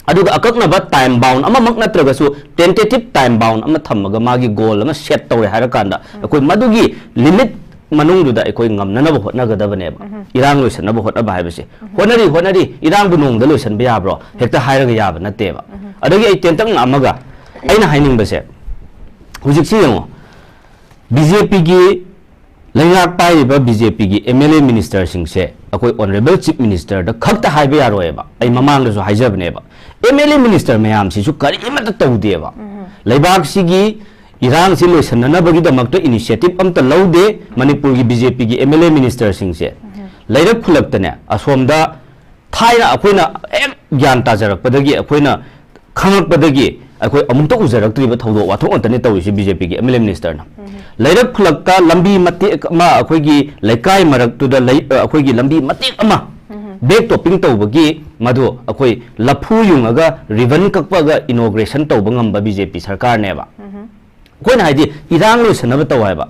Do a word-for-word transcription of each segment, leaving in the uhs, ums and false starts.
ꯑꯗꯨꯒ ꯑꯀꯛꯅꯕ time bound ꯑꯃꯃꯛ ꯅꯠꯇ꯭ꯔꯒꯁꯨ tentative time bound ꯑꯃ ꯊꯝꯃꯒ ꯃꯥꯒꯤ goal ꯑꯃ set ꯇꯧꯔꯦ ꯍꯥꯏꯔꯀꯥꯟꯗ ꯑꯩꯈꯣꯏ ꯃꯗꯨꯒꯤ limit ꯃꯅꯨꯡꯗꯨꯗ ꯑꯩꯈꯣꯏ ꯉꯝꯅꯅꯕ ꯍꯣꯠꯅꯒꯗꯕꯅꯦꯕ꯫ ꯏꯔꯥꯡ ꯂꯣꯏꯁꯟꯅꯕ ꯍꯣꯠꯅꯕ ꯍꯥꯏꯕꯁꯦ ꯍꯣꯠꯅꯔꯤ ꯍꯣꯠꯅꯔꯤ, ꯏꯔꯥꯡꯕꯨ ꯅꯣꯡꯃꯗ ꯂꯣꯏꯁꯟꯕ ꯌꯥꯕ꯭ꯔꯣ? ꯍꯦꯛꯇ ꯍꯥꯏꯔꯒ ꯌꯥꯕ ꯅꯠꯇꯦꯕ꯫ ꯑꯗꯒꯤ ꯑꯩ ꯇꯦꯟꯇꯛꯅ ꯑꯃꯒ ꯑꯩꯅ ꯍꯥꯏꯅꯤꯡꯕꯁꯦ, ꯍꯧꯖꯤꯛꯁꯤ ꯌꯦꯡꯉꯣ, ꯕꯤ ꯖꯦ ꯄꯤꯒꯤ ꯂꯩꯉꯥꯛ ꯄꯥꯏꯔꯤꯕ ꯕꯤ ꯖꯦ ꯄꯤꯒꯤ ꯑꯦꯝ ꯑꯦꯜ ꯑꯦ ꯃꯤꯅꯤꯁꯇꯔꯁꯤꯡꯁꯦ ꯑꯩꯈꯣꯏ ꯑꯣꯅꯔꯦꯕꯜ ꯆꯤꯐ ꯃꯤꯅꯤꯁꯇꯔꯗ ꯈꯛꯇ ꯍꯥꯏꯕ ꯌꯥꯔꯣꯏꯕ꯫ ꯑꯩ ꯃꯃꯥꯡꯗꯁꯨ ꯍꯥꯏꯖꯕꯅꯦꯕ, ꯑꯦꯝ ꯑꯦꯜ ꯑꯦ ꯃꯤꯅꯤꯁꯇꯔ ꯃꯌꯥꯝꯁꯤꯁꯨ ꯀꯔꯤꯃꯠꯇ ꯇꯧꯗꯦꯕ꯫ ꯂꯩꯕꯥꯛꯁꯤꯒꯤ ꯏꯔꯥꯡꯁꯤ ꯂꯣꯏꯁꯤꯟꯅꯅꯕꯒꯤꯗꯃꯛꯇ initiative ꯑꯝꯇ ꯂꯧꯗꯦ ꯃꯅꯤꯄꯨꯔꯒꯤ ꯕꯤ ꯖꯦ ꯄꯤꯒꯤ ꯑꯦꯝ ꯑꯦꯜ ꯑꯦ ꯃꯤꯅꯤꯁꯇꯔꯁꯤꯡꯁꯦ꯫ ꯂꯩꯔꯛ ꯈꯨꯜꯂꯛꯇꯅꯦ, ꯑꯁꯣꯝꯗ ꯊꯥꯏꯅ ꯑꯩꯈꯣꯏꯅ ꯍꯦꯛ ꯒ꯭ꯌꯥꯟ ꯇꯥꯖꯔꯛꯄꯗꯒꯤ, ꯑꯩꯈꯣꯏꯅ ꯈꯪꯉꯛꯄꯗꯒꯤ ꯑꯩꯈꯣꯏ ꯑꯃꯨꯛꯇ ꯎꯖꯔꯛꯇ꯭ꯔꯤꯕ ꯊꯧꯗꯣꯛ ꯋꯥꯊꯣꯛ ꯉꯥꯛꯇꯅꯦ ꯇꯧꯔꯤꯁꯦ ꯕꯤ ꯖꯦ ꯄꯤꯒꯤ ꯑꯦꯝ ꯑꯦꯜ ꯑꯦ ꯃꯤꯅꯤꯁꯇꯔꯅ꯫ ꯂꯩꯔꯛ ꯈꯨꯜꯂꯛꯇ ꯂꯝꯕꯤ ꯃꯇꯦꯛ ꯑꯃ, ꯑꯩꯈꯣꯏꯒꯤ ꯂꯩꯀꯥꯏ ꯃꯔꯛꯇꯨꯗ ꯂꯩ-, ꯑ, ꯑꯩꯈꯣꯏꯒꯤ ꯂꯝꯕꯤ ꯃꯇꯦꯛ ꯑꯃ back topping ꯇꯧꯕꯒꯤ ꯃꯗꯨ ꯑꯩꯈꯣꯏ ꯂꯐꯨ ꯌꯨꯡꯉꯒ ribbon ꯀꯛꯄꯒ inauguration ꯇꯧꯕ ꯉꯝꯕ ꯕꯤ ꯖꯦ ꯄꯤ ꯁꯔꯀꯥꯔꯅꯦꯕ꯫ ꯑꯩꯈꯣꯏꯅ ꯍꯥꯏꯗꯤ ꯏꯔꯥꯡ ꯂꯣꯏꯁꯟꯅꯕ ꯇꯧ ꯍꯥꯏꯕ꯫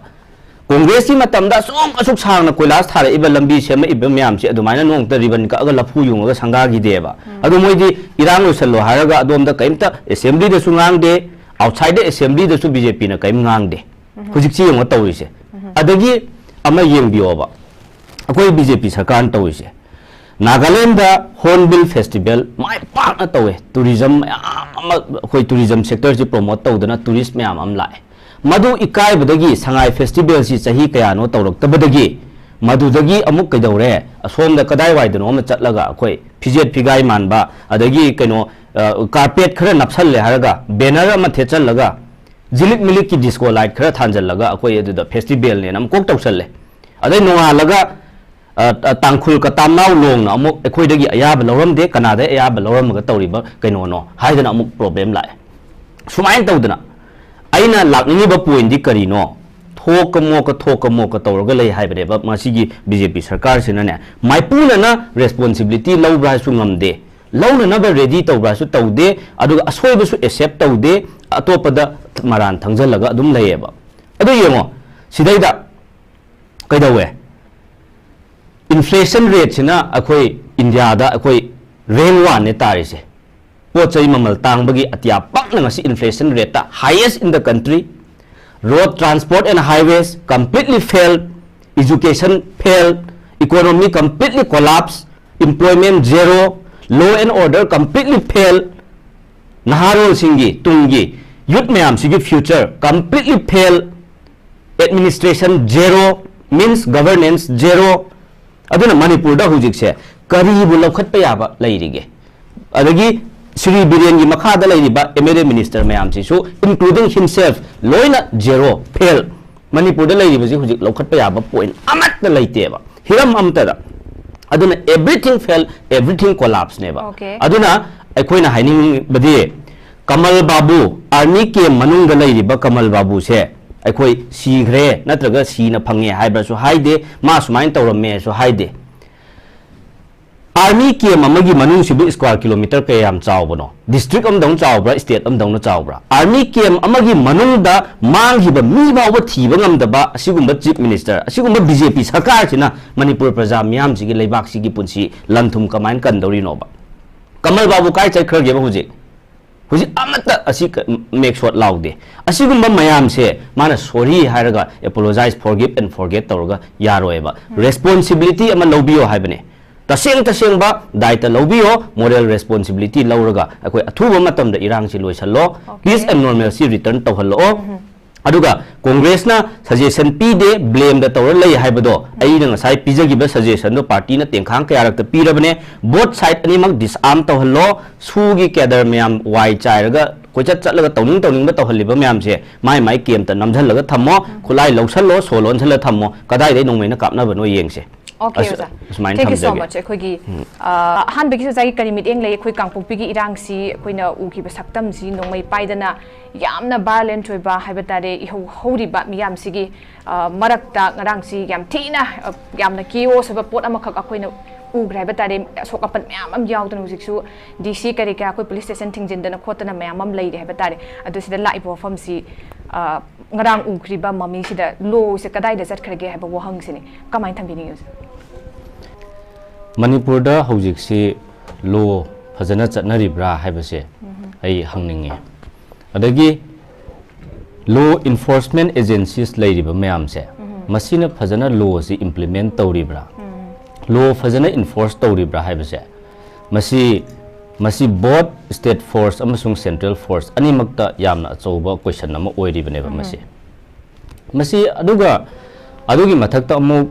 ꯀꯣꯡꯒ꯭ꯔꯦꯁꯀꯤ ꯃꯇꯝꯗ ꯑꯁꯨꯛ ꯑꯁꯨꯛ ꯁꯥꯡꯅ ꯀꯣꯏꯂꯥꯁ ꯊꯥꯔꯛꯏꯕ, ꯂꯝꯕꯤ ꯁꯦꯝꯃꯛꯏꯕ ꯃꯌꯥꯝꯁꯦ ꯑꯗꯨꯃꯥꯏꯅ ꯅꯣꯡꯃꯇ ribbon ꯀꯛꯑꯒ ꯂꯐꯨ ꯌꯨꯡꯉꯒ ꯁꯪꯒꯥꯈꯤꯗꯦꯕ꯫ ꯑꯗꯣ ꯃꯣꯏꯗꯤ ꯏꯔꯥꯡ ꯂꯣꯏꯁꯜꯂꯣ ꯍꯥꯏꯔꯒ ꯑꯗꯣꯝꯗ ꯀꯔꯤꯝꯇ assembly ꯗꯁꯨ ꯉꯥꯡꯗꯦ, outside the assembly ꯗꯁꯨ ꯕꯤ ꯖꯦ ꯄꯤꯅ ꯀꯔꯤꯝ ꯉꯥꯡꯗꯦ꯫ ꯍꯧꯖꯤꯛꯁꯤ ꯌꯦꯡꯉꯣ ꯇꯧꯔꯤꯁꯦ꯫ ꯑꯗꯒꯤ ꯑꯃ ꯌꯦꯡꯕꯤꯌꯣꯕ, ꯑꯩꯈꯣꯏ ꯕꯤ ꯖꯦ ꯄꯤ ꯁꯔꯀꯥꯔꯅ ꯇꯧꯔꯤꯁꯦ꯫ ꯅꯥꯒꯥꯂꯦꯟꯗ Hornbill Festival ꯃꯥꯏ ꯄꯥꯛꯅ ꯇꯧꯋꯦ꯫ Tourism ꯃꯌꯥꯝ ꯑꯃ, ꯑꯩꯈꯣꯏ tourism sector ꯁꯤ promote ꯇꯧꯗꯅ tourist ꯃꯌꯥꯝ ꯑꯃ ꯂꯥꯛꯑꯦ꯫ ꯃꯗꯨ ꯏꯀꯥꯏꯕꯗꯒꯤ ꯁꯉꯥꯏ festival ꯁꯤ ꯆꯍꯤ ꯀꯌꯥꯅꯣ ꯇꯧꯔꯛꯇꯕꯗꯒꯤ ꯃꯗꯨꯗꯒꯤ ꯑꯃꯨꯛ ꯀꯩꯗꯧꯔꯦ, ꯑꯁꯣꯝꯗ ꯀꯗꯥꯏꯋꯥꯏꯗꯅꯣ ꯑꯃ ꯆꯠꯂꯒ ꯑꯩꯈꯣꯏ ꯐꯤꯖꯦꯠ ꯐꯤꯒꯥꯏ ꯃꯥꯟꯕ, ꯑꯗꯒꯤ ꯀꯩꯅꯣ, ꯑ, carpet ꯈꯔ ꯅꯞꯁꯜꯂꯦ ꯍꯥꯏꯔꯒ, banner ꯑꯃ ꯊꯦꯠꯆꯜꯂꯒ, ꯖꯤꯂꯤꯛ ꯃꯤꯂꯤꯛꯀꯤ disco light ꯈꯔ ꯊꯥꯟꯖꯜꯂꯒ ꯑꯩꯈꯣꯏ ꯑꯗꯨꯗ festival ꯅꯦꯅ ꯑꯃꯨꯛ ꯀꯣꯛ ꯇꯧꯁꯜꯂꯦ꯫ ꯑꯗꯩ ꯅꯣꯡꯉꯥꯜꯂꯒ, ꯑ, ꯑ, ꯇꯥꯡꯈꯨꯜ ꯀꯇꯥꯝꯅꯥꯎ ꯂꯣꯡꯅ ꯑꯃꯨꯛ ꯑꯩꯈꯣꯏꯗꯒꯤ ꯑꯌꯥꯕ ꯂꯧꯔꯝꯗꯦ, ꯀꯅꯥꯗꯩ ꯑꯌꯥꯕ ꯂꯧꯔꯝꯃꯒ ꯇꯧꯔꯤꯕ ꯀꯩꯅꯣꯅꯣ ꯍꯥꯏꯗꯅ ꯑꯃꯨꯛ problem ꯂꯥꯛꯑꯦ꯫ ꯁꯨꯃꯥꯏꯅ ꯇꯧꯗꯅ ꯑꯩꯅ ꯂꯥꯛꯅꯤꯡꯉꯤꯕ point ꯗꯤ ꯀꯔꯤꯅꯣ? ꯊꯣꯛꯀ ꯃꯣꯛꯀ, ꯊꯣꯛꯀ ꯃꯣꯛꯀ ꯇꯧꯔꯒ ꯂꯩ ꯍꯥꯏꯕꯅꯦꯕ ꯃꯁꯤꯒꯤ ꯕꯤ ꯖꯦ ꯄꯤ ꯁꯔꯀꯥꯔꯁꯤꯅꯅꯦ꯫ ꯃꯥꯏꯄꯨꯅꯅ responsibility ꯂꯧꯕ꯭ꯔꯥ ꯍꯥꯏꯁꯨ ꯉꯝꯗꯦ, ꯂꯧꯅꯅꯕ ready ꯇꯧꯕ꯭ꯔꯥꯁꯨ ꯇꯧꯗꯦ, ꯑꯗꯨꯒ ꯑꯁꯣꯏꯕꯁꯨ accept ꯇꯧꯗꯦ, ꯑꯇꯣꯞꯄꯗ ꯃꯔꯥꯟ ꯊꯪꯖꯜꯂꯒ ꯑꯗꯨꯝ ꯂꯩꯌꯦꯕ꯫ ꯑꯗꯨ ꯌꯦꯡꯉꯣ, ꯁꯤꯗꯩꯗ ꯀꯩꯗꯧꯋꯦ? Inflation rate ꯁꯤꯅ ꯑꯩꯈꯣꯏ ꯏꯟꯗꯤꯌꯥꯗ ꯑꯩꯈꯣꯏ rank one ꯅꯦ ꯇꯥꯔꯤꯁꯦ꯫ ꯄꯣꯠ ꯆꯩ ꯃꯃꯜ ꯇꯥꯡꯕꯒꯤ ꯑꯇꯤꯌꯥ ꯄꯛꯅ ꯉꯁꯤ inflation rate ꯇ highest in the country, road transport and highways completely failed, education failed, economy completely collapse, employment zero, law and order completely failed, ꯅꯍꯥꯔꯣꯜꯁꯤꯡꯒꯤ ꯇꯨꯡꯒꯤ youth ꯃꯌꯥꯝꯁꯤꯒꯤ future completely failed, administration zero, means governance zero. ꯑꯗꯨꯅ ꯃꯅꯤꯄꯨꯔꯗ ꯍꯧꯖꯤꯛꯁꯦ ꯀꯔꯤꯕꯨ ꯂꯧꯈꯠꯄ ꯌꯥꯕ ꯂꯩꯔꯤꯒꯦ? ꯑꯗꯒꯤ ꯁ꯭ꯔꯤ ꯕꯤꯔꯦꯟꯒꯤ ꯃꯈꯥꯗ ꯂꯩꯔꯤꯕ M L A minister ꯃꯌꯥꯝꯁꯤꯁꯨ, including himself, ꯂꯣꯏꯅ zero, fail꯫ ꯃꯅꯤꯄꯨꯔꯗ ꯂꯩꯔꯤꯕꯁꯤ ꯍꯧꯖꯤꯛ ꯂꯧꯈꯠꯄ ꯌꯥꯕ point ꯑꯃꯠꯇ ꯂꯩꯇꯦꯕ, ꯍꯤꯔꯝ ꯑꯃꯠꯇꯗ꯫ ꯑꯗꯨꯅ everything fail, everything collapse ꯅꯦꯕ꯫ Okay. ꯑꯗꯨꯅ ꯑꯩꯈꯣꯏꯅ ꯍꯥꯏꯅꯤꯡꯕꯗꯤ, ꯀꯃꯜ ꯕꯥꯕꯨ, army camp ꯃꯅꯨꯡꯗ ꯂꯩꯔꯤꯕ ꯀꯃꯜ ꯕꯥꯕꯨꯁꯦ ꯑꯩꯈꯣꯏ ꯁꯤꯈ꯭ꯔꯦ ꯅꯠꯇ꯭ꯔꯒ ꯁꯤꯅ ꯐꯪꯉꯦ ꯍꯥꯏꯕꯁꯨ ꯍꯥꯏꯗꯦ, ꯃꯥ ꯁꯨꯃꯥꯏꯅ ꯇꯧꯔꯝꯃꯦꯁꯨ ꯍꯥꯏꯗꯦ꯫ Army camp ꯑꯃꯒꯤ ꯃꯅꯨꯡꯁꯤꯕꯨ square kilometre ꯀꯌꯥꯝ ꯆꯥꯎꯕꯅꯣ? District ꯑꯃꯗꯧꯅ ꯆꯥꯎꯕ꯭ꯔꯥ, state ꯑꯃꯗꯧꯅ ꯆꯥꯎꯕ꯭ꯔꯥ? Army camp ꯑꯃꯒꯤ ꯃꯅꯨꯡꯗ ꯃꯥꯡꯈꯤꯕ ꯃꯤ ꯐꯥꯎꯕ ꯊꯤꯕ ꯉꯝꯗꯕ ꯑꯁꯤꯒꯨꯝꯕ chief minister, ꯑꯁꯤꯒꯨꯝꯕ B J P ꯁꯔꯀꯥꯔꯁꯤꯅ ꯃꯅꯤꯄꯨꯔ ꯄ꯭ꯔꯖꯥ ꯃꯤꯌꯥꯝꯁꯤꯒꯤ, ꯂꯩꯕꯥꯛꯁꯤꯒꯤ ꯄꯨꯟꯁꯤ ꯂꯟ ꯊꯨꯝ ꯀꯃꯥꯏꯅ ꯀꯟꯗꯧꯔꯤꯅꯣꯕ? ꯀꯃꯜ ꯕꯥꯕꯨ ꯀꯥꯏ ꯆꯠꯈ꯭ꯔꯒꯦꯕ ꯍꯧꯖꯤꯛ? ꯍꯧꯖꯤꯛ ꯑꯃꯠꯇ ꯑꯁꯤ ꯀ-, make short ꯂꯥꯎꯗꯦ꯫ ꯑꯁꯤꯒꯨꯝꯕ ꯃꯌꯥꯝꯁꯦ ꯃꯥꯅ sorry ꯍꯥꯏꯔꯒ apologize, forgive and forget ꯇꯧꯔꯒ ꯌꯥꯔꯣꯏꯕ꯫ Responsibility ꯑꯃ ꯂꯧꯕꯤꯌꯣ ꯍꯥꯏꯕꯅꯦ꯫ ꯇꯁꯦꯡ ꯇꯁꯦꯡꯕ ꯗꯥꯏꯇ ꯂꯧꯕꯤꯌꯣ, moral responsibility ꯂꯧꯔꯒ ꯑꯩꯈꯣꯏ ꯑꯊꯨꯕ ꯃꯇꯝꯗ ꯏꯔꯥꯡꯁꯤ ꯂꯣꯏꯁꯜꯂꯣ, Okay. peace and normalcy return ꯇꯧꯍꯜꯂꯛꯑꯣ꯫ ꯑꯗꯨꯒ ꯀꯣꯡꯒ꯭ꯔꯦꯁꯅ suggestion ꯄꯤꯗꯦ, blame ꯗ ꯇꯧꯔ ꯂꯩ ꯍꯥꯏꯕꯗꯣ, ꯑꯩꯅ ꯉꯁꯥꯏ ꯄꯤꯖꯈꯤꯕ suggestion ꯗꯣ party ꯅ ꯇꯦꯡꯈꯥꯡ ꯀꯌꯥꯔꯛꯇ ꯄꯤꯔꯕꯅꯦ꯫ Both side ꯑꯅꯤꯃꯛ disarm ꯇꯧꯍꯜꯂꯣ, ꯁꯨꯒꯤ cadre ꯃꯌꯥꯝ ꯋꯥꯏ ꯆꯥꯏꯔꯒ ꯀꯣꯏꯆꯠ ꯆꯠꯂꯒ ꯇꯧꯅꯤꯡ ꯇꯧꯅꯤꯡꯕ ꯇꯧꯍꯜꯂꯤꯕ ꯃꯌꯥꯝꯁꯦ ꯃꯥꯏ ꯃꯥꯏ camp ꯇ ꯅꯝꯁꯤꯜꯂꯒ ꯊꯝꯃꯣ, ꯈꯨꯠꯂꯥꯏ ꯂꯧꯁꯜꯂꯣ, ꯁꯣ ꯂꯣꯟꯁꯜꯂ ꯊꯝꯃꯣ, ꯀꯗꯥꯏꯗꯩ ꯅꯣꯡꯃꯩꯅ ꯀꯥꯞꯅꯕꯅꯣ ꯌꯦꯡꯁꯦ꯫ Okay, ꯑꯁ-, ꯑꯣꯖꯥ꯫ ꯑꯁꯨꯃꯥꯏꯅ Thank you so ꯊꯝꯖꯒꯦ꯫ Much꯫ ꯑꯩꯈꯣꯏꯒꯤ, ꯑ, ꯑꯍꯥꯟꯕꯒꯤ ꯑꯣꯖꯥꯒꯤ ꯀꯔꯤ ꯃꯤꯠꯌꯦꯡ ꯂꯩ? ꯑꯩꯈꯣꯏ ꯀꯥꯡꯄꯣꯛꯄꯤꯒꯤ ꯏꯔꯥꯡꯁꯤ ꯑꯩꯈꯣꯏꯅ ꯎꯈꯤꯕ ꯁꯛꯇꯝꯁꯤ ꯅꯣꯡꯃꯩ ꯄꯥꯏꯗꯅ ꯌꯥꯝꯅ violent ꯑꯣꯏꯕ ꯍꯥꯏꯕ ꯇꯥꯔꯦ, ꯏꯍꯧ ꯍꯧꯔꯤꯕ ꯃꯤꯌꯥꯝꯁꯤꯒꯤ, ꯑ, ꯃꯔꯛꯇ ꯉꯔꯥꯡꯁꯤ ꯌꯥꯝ ꯊꯤꯅ, ꯑ, ꯌꯥꯝꯅ chaos ꯑꯣꯏꯕ ꯄꯣꯠ ꯑꯃꯈꯛ ꯑꯩꯈꯣꯏꯅ ꯎꯈ꯭ꯔꯦ ꯍꯥꯏꯕ ꯇꯥꯔꯦ꯫ ꯑꯁꯣꯛ ꯑꯄꯟ ꯃꯌꯥꯝ ꯑꯃ ꯌꯥꯎꯗꯅ ꯍꯧꯖꯤꯛꯁꯨ D C ꯀꯔꯤ ꯀꯔꯥ ꯑꯩꯈꯣꯏ police station ꯊꯤꯡꯖꯤꯟꯗꯅ ꯈꯣꯠꯇꯅ ꯃꯌꯥꯝ ꯑꯃ ꯂꯩꯔꯤ ꯍꯥꯏꯕ ꯇꯥꯔꯦ꯫ ꯑꯗꯨ ꯁꯤꯗ ꯂꯥꯛꯏꯕ ꯋꯥꯐꯝꯁꯤ, ꯑ, ꯉꯔꯥꯡ ꯎꯈ꯭ꯔꯤꯕ ꯃꯃꯤꯁꯤꯗ law ꯁꯦ ꯀꯗꯥꯏꯗ ꯆꯠꯈ꯭ꯔꯒꯦ ꯍꯥꯏꯕ ꯋꯥꯍꯪꯁꯤꯅꯤ꯫ ꯀꯃꯥꯏꯅ ꯊꯝꯕꯤꯅꯤꯡꯉꯤ ꯑꯣꯖꯥ? ꯃꯅꯤꯄꯨꯔꯗ ꯍꯧꯖꯤꯛꯁꯤ law ꯐꯖꯅ ꯆꯠꯅꯔꯤꯕ꯭ꯔꯥ ꯍꯥꯏꯕꯁꯦ ꯑꯩ ꯍꯪꯅꯤꯡꯉꯤ꯫ ꯑꯗꯒꯤ law enforcement agencies ꯂꯩꯔꯤꯕ ꯃꯌꯥꯝꯁꯦ, ꯃꯁꯤꯅ ꯐꯖꯅ lawꯁꯤ implement ꯇꯧꯔꯤꯕ꯭ꯔꯥ, law ꯐꯖꯅ enforce ꯇꯧꯔꯤꯕ꯭ꯔꯥ ꯍꯥꯏꯕꯁꯦ, ꯃꯁꯤ, ꯃꯁꯤ both state force ꯑꯃꯁꯨꯡ central force ꯑꯅꯤꯃꯛꯇ ꯌꯥꯝꯅ ꯑꯆꯧꯕ question ꯑꯃ ꯑꯣꯏꯔꯤꯕꯅꯦꯕ ꯃꯁꯤ꯫ ꯃꯁꯤ, ꯑꯗꯨꯒ ꯑꯗꯨꯒꯤ ꯃꯊꯛꯇ ꯑꯃꯨꯛ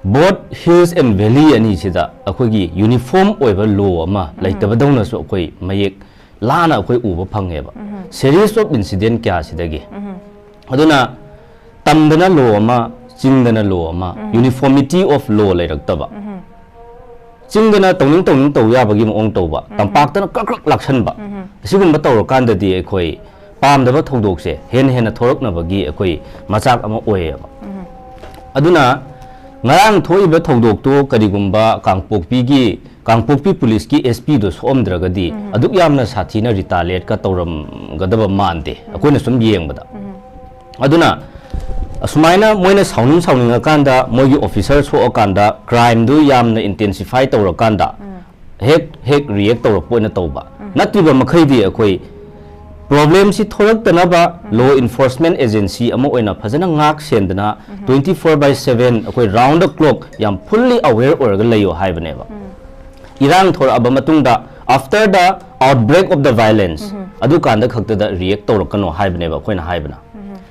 both hills and valley ꯑꯅꯤꯁꯤꯗ ꯑꯩꯈꯣꯏꯒꯤ uniform ꯑꯣꯏꯕ law ꯑꯃ ꯂꯩꯇꯕꯗꯧꯅꯁꯨ ꯑꯩꯈꯣꯏ ꯃꯌꯦꯛ ꯂꯥꯅ ꯑꯩꯈꯣꯏ ꯎꯕ ꯐꯪꯉꯦꯕ꯫ Series of incident ꯀꯌꯥꯁꯤꯗꯒꯤ꯫ ꯑꯗꯨꯅ ꯇꯝꯗꯅ law ꯑꯃ, ꯆꯤꯡꯗꯅ law ꯑꯃ, uniformity of law ꯂꯩꯔꯛꯇꯕ꯫ ꯆꯤꯡꯗꯅ ꯇꯧꯅꯤꯡ ꯇꯧꯅꯤꯡ ꯇꯧ ꯌꯥꯕꯒꯤ ꯃꯑꯣꯡ ꯇꯧꯕ, ꯇꯝꯄꯥꯛꯇꯅ ꯀ꯭ꯔꯛ ꯀ꯭ꯔꯛ ꯂꯥꯛꯁꯟꯕ, ꯑꯁꯤꯒꯨꯝꯕ ꯇꯧꯔꯀꯥꯟꯗꯗꯤ ꯑꯩꯈꯣꯏ ꯄꯥꯝꯗꯕ ꯊꯧꯗꯣꯛꯁꯦ ꯍꯦꯟꯅ ꯍꯦꯟꯅ ꯊꯣꯔꯛꯅꯕꯒꯤ ꯑꯩꯈꯣꯏ ꯃꯆꯥꯛ ꯑꯃ ꯑꯣꯏꯌꯦꯕ꯫ ꯑꯗꯨꯅ ꯉꯔꯥꯡ ꯊꯣꯛꯏꯕ ꯊꯧꯗꯣꯛꯇꯣ ꯀꯔꯤꯒꯨꯝꯕ ꯀꯥꯡꯄꯣꯛꯄꯤꯒꯤ, ꯀꯥꯡꯄꯣꯛꯄꯤ ꯄꯨꯂꯤꯁꯀꯤ S Pꯗꯣ ꯁꯣꯛꯑꯝꯗ꯭ꯔꯒꯗꯤ ꯑꯗꯨꯛ ꯌꯥꯝꯅ ꯁꯥꯊꯤꯅ retaliateꯀ ꯇꯧꯔꯝꯒꯗꯕ ꯃꯥꯟꯗꯦ, ꯑꯩꯈꯣꯏꯅ ꯁꯨꯝ ꯌꯦꯡꯕꯗ꯫ ꯑꯗꯨꯅ ꯑꯁꯨꯃꯥꯏꯅ ꯃꯣꯏꯅ ꯁꯥꯎꯅꯤꯡ ꯁꯥꯎꯅꯤꯡꯉꯀꯥꯟꯗ ꯃꯣꯏꯒꯤ officer ꯁꯣꯛꯑꯀꯥꯟꯗ crimeꯗꯨ ꯌꯥꯝꯅ intensify ꯇꯧꯔꯀꯥꯟꯗ ꯍꯦꯛ ꯍꯦꯛ react ꯇꯧꯔꯛꯄ ꯑꯣꯏꯅ ꯇꯧꯕ ꯅꯠꯇ꯭ꯔꯤꯕ ꯃꯈꯩꯗꯤ ꯑꯩꯈꯣꯏ problemꯁꯤ ꯊꯣꯔꯛꯇꯅꯕ law enforcement agency ꯑꯃ ꯑꯣꯏꯅ ꯐꯖꯅ ꯉꯥꯛ ꯁꯦꯟꯗꯅ twenty four by seven ꯑꯩꯈꯣꯏ round the clock ꯌꯥꯝ fully aware ꯑꯣꯏꯔꯒ ꯂꯩꯌꯣ ꯍꯥꯏꯕꯅꯦꯕ꯫ ꯏꯔꯥꯡ ꯊꯣꯔꯛꯑꯕ ꯃꯇꯨꯡꯗ, after the outbreak of the violence, ꯑꯗꯨꯀꯥꯟꯗ ꯈꯛꯇꯗ react ꯇꯧꯔꯛꯀꯅꯣ ꯍꯥꯏꯕꯅꯦꯕ ꯑꯩꯈꯣꯏꯅ ꯍꯥꯏꯕꯅ꯫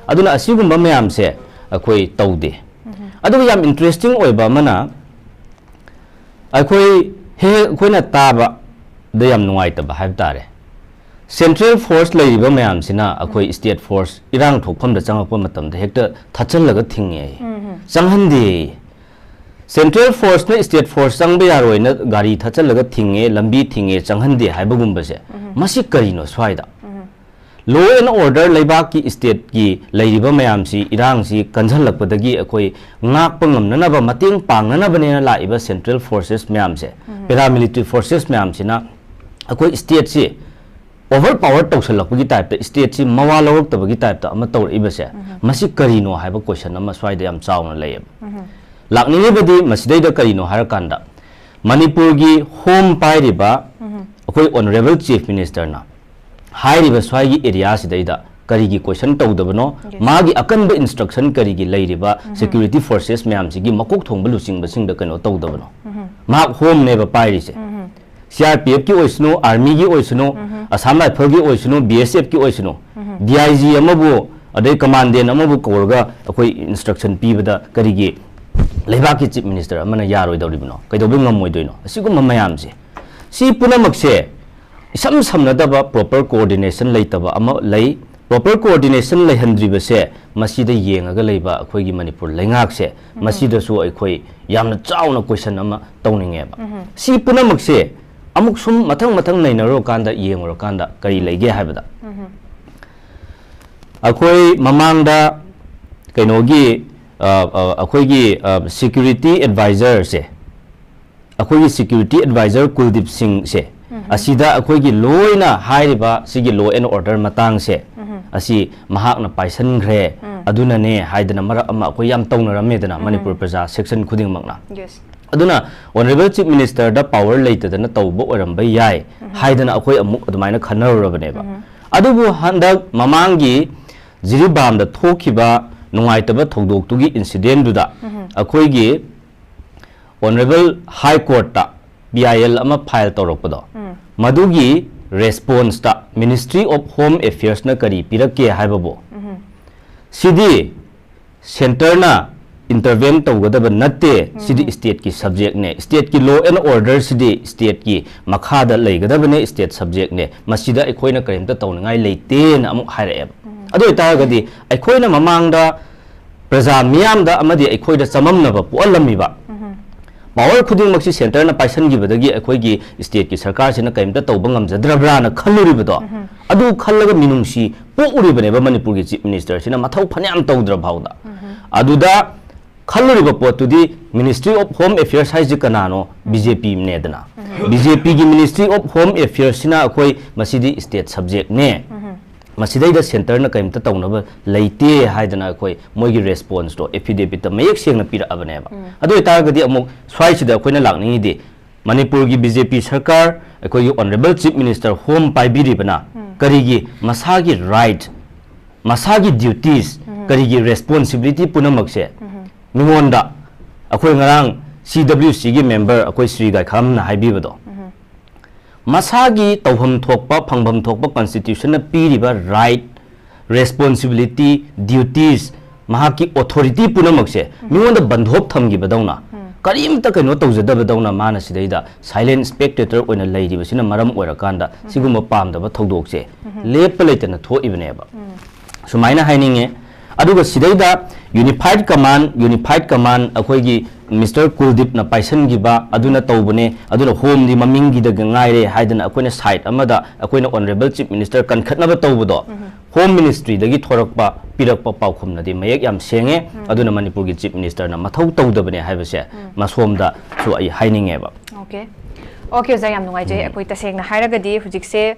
ꯑꯗꯨꯅ ꯑꯁꯤꯒꯨꯝꯕ ꯃꯌꯥꯝꯁꯦ ꯑꯩꯈꯣꯏ ꯇꯧꯗꯦ꯫ ꯑꯗꯨꯒ ꯌꯥꯝ interesting ꯑꯣꯏꯕ ꯑꯃꯅ, ꯑꯩꯈꯣꯏ ꯍꯦꯛ ꯍꯦꯛ ꯑꯩꯈꯣꯏꯅ ꯇꯥꯕꯗ ꯌꯥꯝ ꯅꯨꯡꯉꯥꯏꯇꯕ ꯍꯥꯏꯕ ꯇꯥꯔꯦ, central force ꯂꯩꯔꯤꯕ ꯃꯌꯥꯝꯁꯤꯅ ꯑꯩꯈꯣꯏ state force ꯏꯔꯥꯡ ꯊꯣꯛꯐꯝꯗ ꯆꯪꯉꯛꯄ ꯃꯇꯝꯗ ꯍꯦꯛꯇ ꯊꯠꯆꯜꯂꯒ ꯊꯤꯡꯉꯦ, ꯆꯪꯍꯟꯗꯦ꯫ Central forceꯅ state force ꯆꯪꯕ ꯌꯥꯔꯣꯏꯅ ꯒꯥꯔꯤ ꯊꯠꯆꯜꯂꯒ ꯊꯤꯡꯉꯦ, ꯂꯝꯕꯤ ꯊꯤꯡꯉꯦ, ꯆꯪꯍꯟꯗꯦ ꯍꯥꯏꯕꯒꯨꯝꯕꯁꯦ, ꯃꯁꯤ ꯀꯔꯤꯅꯣ ꯁ꯭ꯋꯥꯏꯗ? Law and order ꯂꯩꯕꯥꯛꯀꯤ stateꯀꯤ ꯂꯩꯔꯤꯕ ꯃꯌꯥꯝꯁꯤ, ꯏꯔꯥꯡꯁꯤ ꯀꯟꯁꯤꯜꯂꯛꯄꯗꯒꯤ ꯑꯩꯈꯣꯏ ꯉꯥꯛꯄ ꯉꯝꯅꯅꯕ, ꯃꯇꯦꯡ ꯄꯥꯡꯅꯅꯕꯅꯦꯅ ꯂꯥꯛꯏꯕ central forces ꯃꯌꯥꯝꯁꯦ, paramilitary forces ꯃꯌꯥꯝꯁꯤꯅ ꯑꯩꯈꯣꯏ stateꯁꯤ overpower ꯇꯧꯁꯜꯂꯛꯄꯒꯤ typeꯇ, stateꯁꯤ ꯃꯋꯥ ꯂꯧꯔꯛꯇꯕꯒꯤ typeꯇ ꯑꯃ ꯇꯧꯔꯛꯏꯕꯁꯦ, ꯃꯁꯤ ꯀꯔꯤꯅꯣ ꯍꯥꯏꯕ question ꯑꯃ ꯁ꯭ꯋꯥꯏꯗ ꯌꯥꯝ ꯆꯥꯎꯅ ꯂꯩꯌꯦꯕ꯫ ꯂꯥꯛꯅꯤꯡꯉꯤꯕꯗꯤ ꯃꯁꯤꯗꯩꯗ ꯀꯔꯤꯅꯣ ꯍꯥꯏꯔꯀꯥꯟꯗ, ꯃꯅꯤꯄꯨꯔꯒꯤ home ꯄꯥꯏꯔꯤꯕ ꯑꯩꯈꯣꯏ Honourable Chief Minister ꯅ ꯍꯥꯏꯔꯤꯕ ꯁ꯭ꯋꯥꯏꯒꯤ area ꯁꯤꯗꯩꯗ ꯀꯔꯤꯒꯤ question ꯇꯧꯗꯕꯅꯣ? Yes. ꯃꯥꯒꯤ ꯑꯀꯟꯕ instruction ꯀꯔꯤꯒꯤ ꯂꯩꯔꯤꯕ security forces ꯃꯌꯥꯝꯁꯤꯒꯤ ꯃꯀꯣꯛ ꯊꯣꯡꯕ ꯂꯨꯆꯤꯡꯕꯁꯤꯡꯗ ꯀꯩꯅꯣ ꯇꯧꯗꯕꯅꯣ? ꯃꯍꯥꯛ home ꯅꯦꯕ ꯄꯥꯏꯔꯤꯁꯦ꯫ C R P F ꯀꯤ ꯑꯣꯏꯁꯅꯨ, Army ꯒꯤ ꯑꯣꯏꯁꯅꯨ, Assam Rifle ꯒꯤ ꯑꯣꯏꯁꯅꯨ, B S F ꯀꯤ ꯑꯣꯏꯁꯅꯨ, D I G ꯑꯃꯕꯨ, ꯑꯗꯩ Commandant ꯑꯃꯕꯨ ꯀꯧꯔꯒ ꯑꯩꯈꯣꯏ instruction ꯄꯤꯕꯗ ꯀꯔꯤꯒꯤ ꯂꯩꯕꯥꯛꯀꯤ Chief Minister ꯑꯃꯅ ꯌꯥꯔꯣꯏꯗꯧꯔꯤꯕꯅꯣ? ꯀꯩꯗꯧꯕꯩ ꯉꯝꯃꯣꯏꯗꯣꯏꯅꯣ? ꯑꯁꯤꯒꯨꯝꯕ ꯃꯌꯥꯝꯁꯦ, ꯁꯤ ꯄꯨꯝꯅꯃꯛꯁꯦ ꯏꯁꯝ ꯁꯝꯅꯗꯕ, proper coordination ꯂꯩꯇꯕ ꯑꯃ ꯂꯩ꯫ Proper coordination ꯂꯩꯍꯟꯗ꯭ꯔꯤꯕꯁꯦ, ꯃꯁꯤꯗ ꯌꯦꯡꯉꯒ ꯂꯩꯕ ꯑꯩꯈꯣꯏꯒꯤ ꯃꯅꯤꯄꯨꯔ ꯂꯩꯉꯥꯛꯁꯦ, ꯃꯁꯤꯗꯁꯨ ꯑꯩꯈꯣꯏ ꯌꯥꯝꯅ ꯆꯥꯎꯅ question ꯑꯃ ꯇꯧꯅꯤꯡꯉꯦꯕ꯫ ꯁꯤ ꯄꯨꯝꯅꯃꯛꯁꯦ ꯑꯃꯨꯛ ꯁꯨꯝ ꯃꯊꯪ ꯃꯊꯪ ꯅꯩꯅꯔꯨꯔꯀꯥꯟꯗ, ꯌꯦꯡꯉꯨꯔꯀꯥꯟꯗ ꯀꯔꯤ ꯂꯩꯒꯦ ꯍꯥꯏꯕꯗ, ꯑꯩꯈꯣꯏ ꯃꯃꯥꯡꯗ ꯀꯩꯅꯣꯒꯤ, ꯑ, ꯑ, ꯑꯩꯈꯣꯏꯒꯤ, ꯑ, security advisor ꯁꯦ, ꯑꯩꯈꯣꯏꯒꯤ security advisor ꯀꯨꯜꯗꯤꯞ ꯁꯤꯡꯁꯦ, ꯑꯁꯤꯗ ꯑꯩꯈꯣꯏꯒꯤ ꯂꯣꯏꯅ ꯍꯥꯏꯔꯤꯕ ꯁꯤꯒꯤ law and order ꯃꯇꯥꯡꯁꯦ, ꯑꯁꯤ ꯃꯍꯥꯛꯅ ꯄꯥꯏꯁꯟꯈ꯭ꯔꯦ, ꯑꯗꯨꯅꯅꯦ ꯍꯥꯏꯗꯅ ꯃꯔꯛ ꯑꯃ ꯑꯩꯈꯣꯏ ꯌꯥꯝ ꯇꯧꯅꯔꯝꯃꯦꯗꯅ, ꯃꯅꯤꯄꯨꯔ ꯄ꯭ꯔꯖꯥ section ꯈꯨꯗꯤꯡꯃꯛꯅ꯫ Yes. ꯑꯗꯨꯅ Honourable Chief Minister ꯗ power ꯂꯩꯇꯗꯅ ꯇꯧꯕ ꯑꯣꯏꯔꯝꯕ ꯌꯥꯏ ꯍꯥꯏꯗꯅ ꯑꯩꯈꯣꯏ ꯑꯃꯨꯛ ꯑꯗꯨꯃꯥꯏꯅ ꯈꯟꯅꯔꯨꯔꯕꯅꯦꯕ꯫ ꯑꯗꯨꯕꯨ ꯍꯟꯗꯛ ꯃꯃꯥꯡꯒꯤ ꯖꯤꯔꯤꯕꯥꯝꯗ ꯊꯣꯛꯈꯤꯕ ꯅꯨꯡꯉꯥꯏꯇꯕ ꯊꯧꯗꯣꯛꯇꯨꯒꯤ incident ꯗꯨꯗ ꯑꯩꯈꯣꯏꯒꯤ Honourable High Court ꯇ P I L ꯑꯃ file ꯇꯧꯔꯛꯄꯗꯣ, ꯃꯗꯨꯒꯤ response ꯇ Ministry of Home Affairs ꯅ ꯀꯔꯤ ꯄꯤꯔꯛꯀꯦ ꯍꯥꯏꯕꯕꯨ, ꯁꯤꯗꯤ centre ꯅ intervene ꯇꯧꯒꯗꯕ ꯅꯠꯇꯦ, ꯁꯤꯗꯤ state ꯀꯤ subject ꯅꯦ, state ꯀꯤ law and order CD state ꯀꯤ ꯃꯈꯥꯗ ꯂꯩꯒꯗꯕꯅꯦ, state subject ꯅꯦ, ꯃꯁꯤꯗ ꯑꯩꯈꯣꯏꯅ ꯀꯔꯤꯝꯇ ꯇꯧꯅꯤꯡꯉꯥꯏ ꯂꯩꯇꯦꯅ ꯑꯃꯨꯛ ꯍꯥꯏꯔꯛꯑꯦꯕ꯫ ꯑꯗꯨ ꯑꯣꯏꯇꯥꯔꯒꯗꯤ ꯑꯩꯈꯣꯏꯅ ꯃꯃꯥꯡꯗ ꯄ꯭ꯔꯖꯥ ꯃꯤꯌꯥꯝꯗ ꯑꯃꯗꯤ ꯑꯩꯈꯣꯏꯗ ꯆꯃꯝꯅꯕ ꯄꯣꯛꯍꯜꯂꯝꯃꯤꯕ power ꯈꯨꯗꯤꯡꯃꯛꯁꯤ centre ꯅ ꯄꯥꯏꯁꯟꯈꯤꯕꯗꯒꯤ ꯑꯩꯈꯣꯏꯒꯤ state ꯀꯤ ꯁꯔꯀꯥꯔꯁꯤꯅ ꯀꯔꯤꯝꯇ ꯇꯧꯕ ꯉꯝꯖꯗ꯭ꯔꯕ꯭ꯔꯥꯅ ꯈꯜꯂꯨꯔꯤꯕꯗꯣ, ꯑꯗꯨ ꯈꯜꯂꯒ ꯃꯤꯅꯨꯡꯁꯤ ꯄꯣꯛꯎꯔꯤꯕꯅꯦꯕ ꯃꯅꯤꯄꯨꯔꯒꯤ Chief Minister ꯁꯤꯅ, ꯃꯊꯧ ꯐꯅꯌꯥꯝ ꯇꯧꯗ꯭ꯔ ꯐꯥꯎꯗ꯫ ꯑꯗꯨꯗ ꯈꯜꯂꯨꯔꯤꯕ ꯄꯣꯠꯇꯨꯗꯤ Ministry of Home Affairs ꯍꯥꯏꯁꯤ ꯀꯅꯥꯅꯣ? B J P ꯅꯦꯗꯅ꯫ B J P ꯒꯤ Ministry of Home Affairs ꯁꯤꯅ ꯑꯩꯈꯣꯏ ꯃꯁꯤꯗꯤ state subject ꯅꯦ, ꯃꯁꯤꯗꯩꯗ centre ꯅ ꯀꯔꯤꯝꯇ ꯇꯧꯅꯕ ꯂꯩꯇꯦ ꯍꯥꯏꯗꯅ ꯑꯩꯈꯣꯏ ꯃꯣꯏꯒꯤ response ꯇꯣ affidavit ꯇ ꯃꯌꯦꯛ ꯁꯦꯡꯅ ꯄꯤꯔꯛꯑꯕꯅꯦꯕ꯫ ꯑꯗꯨ ꯑꯣꯏꯇꯥꯔꯒꯗꯤ ꯑꯃꯨꯛ ꯁ꯭ꯋꯥꯏꯁꯤꯗ ꯑꯩꯈꯣꯏꯅ ꯂꯥꯛꯅꯤꯡꯉꯤꯗꯤ, ꯃꯅꯤꯄꯨꯔꯒꯤ ꯕꯤ ꯖꯦ ꯄꯤ ꯁꯔꯀꯥꯔ, ꯑꯩꯈꯣꯏꯒꯤ Honourable Chief Minister Home ꯄꯥꯏꯕꯤꯔꯤꯕꯅ ꯀꯔꯤꯒꯤ ꯃꯁꯥꯒꯤ right, ꯃꯁꯥꯒꯤ duties, ꯀꯔꯤꯒꯤ responsibility ꯄꯨꯝꯅꯃꯛꯁꯦ ꯃꯤꯉꯣꯟꯗ, ꯑꯩꯈꯣꯏ ꯉꯔꯥꯡ C W C ꯒꯤ member ꯑꯩꯈꯣꯏ ꯁ꯭ꯔꯤ ꯒꯥꯏꯈꯥꯝꯅ ꯍꯥꯏꯕꯤꯕꯗꯣ, ꯃꯁꯥꯒꯤ ꯇꯧꯐꯝ ꯊꯣꯛꯄ, ꯐꯪꯐꯝ ꯊꯣꯛꯄ constitution ꯅ ꯄꯤꯔꯤꯕ right, responsibility, duties, ꯃꯍꯥꯛꯀꯤ authority ꯄꯨꯝꯅꯃꯛꯁꯦ ꯃꯤꯉꯣꯟꯗ ꯕꯟꯙꯣꯞ ꯊꯝꯈꯤꯕꯗꯧꯅ, ꯀꯔꯤꯝꯇ ꯀꯩꯅꯣ ꯇꯧꯖꯗꯕꯗꯧꯅ ꯃꯥꯅ ꯁꯤꯗꯩꯗ silent spectator ꯑꯣꯏꯅ ꯂꯩꯔꯤꯕꯁꯤꯅ ꯃꯔꯝ ꯑꯣꯏꯔꯀꯥꯟꯗ ꯁꯤꯒꯨꯝꯕ ꯄꯥꯝꯗꯕ ꯊꯧꯗꯣꯛꯁꯦ ꯂꯦꯞꯄ ꯂꯩꯇꯅ ꯊꯣꯛꯏꯕꯅꯦꯕ꯫ ꯁꯨꯃꯥꯏꯅ ꯍꯥꯏꯅꯤꯡꯉꯦ꯫ ꯑꯗꯨꯒ ꯁꯤꯗꯩꯗ unified command, unified command ꯑꯩꯈꯣꯏꯒꯤ Mister ꯀꯨꯜꯗꯤꯞꯅ ꯄꯥꯏꯁꯟꯈꯤꯕ ꯑꯗꯨꯅ ꯇꯧꯕꯅꯦ, ꯑꯗꯨꯅ Home ꯗꯤ ꯃꯃꯤꯡꯒꯤꯗ ꯉꯥꯏꯔꯦ ꯍꯥꯏꯗꯅ ꯑꯩꯈꯣꯏꯅ side ꯑꯃꯗ ꯑꯩꯈꯣꯏꯅ Honourable Chief Minister ꯀꯟꯈꯠꯅꯕ ꯇꯧꯕꯗꯣ Home Ministry ꯗꯒꯤ ꯊꯣꯔꯛꯄ, ꯄꯤꯔꯛꯄ ꯄꯥꯎꯈꯨꯝꯅꯗꯤ ꯃꯌꯦꯛ ꯌꯥꯝ ꯁꯦꯡꯉꯦ꯫ ꯑꯗꯨꯅ ꯃꯅꯤꯄꯨꯔꯒꯤ Chief Minister ꯅ ꯃꯊꯧ ꯇꯧꯗꯕꯅꯦ ꯍꯥꯏꯕꯁꯦ ꯃꯁꯣꯝꯗꯁꯨ ꯑꯩ ꯍꯥꯏꯅꯤꯡꯉꯦꯕ꯫ Okay꯫ Okay, ꯑꯣꯖꯥ, ꯌꯥꯝ ꯅꯨꯡꯉꯥꯏꯖꯩ꯫ ꯑꯩꯈꯣꯏ ꯇꯁꯦꯡꯅ ꯍꯥꯏꯔꯒꯗꯤ ꯍꯧꯖꯤꯛꯁꯦ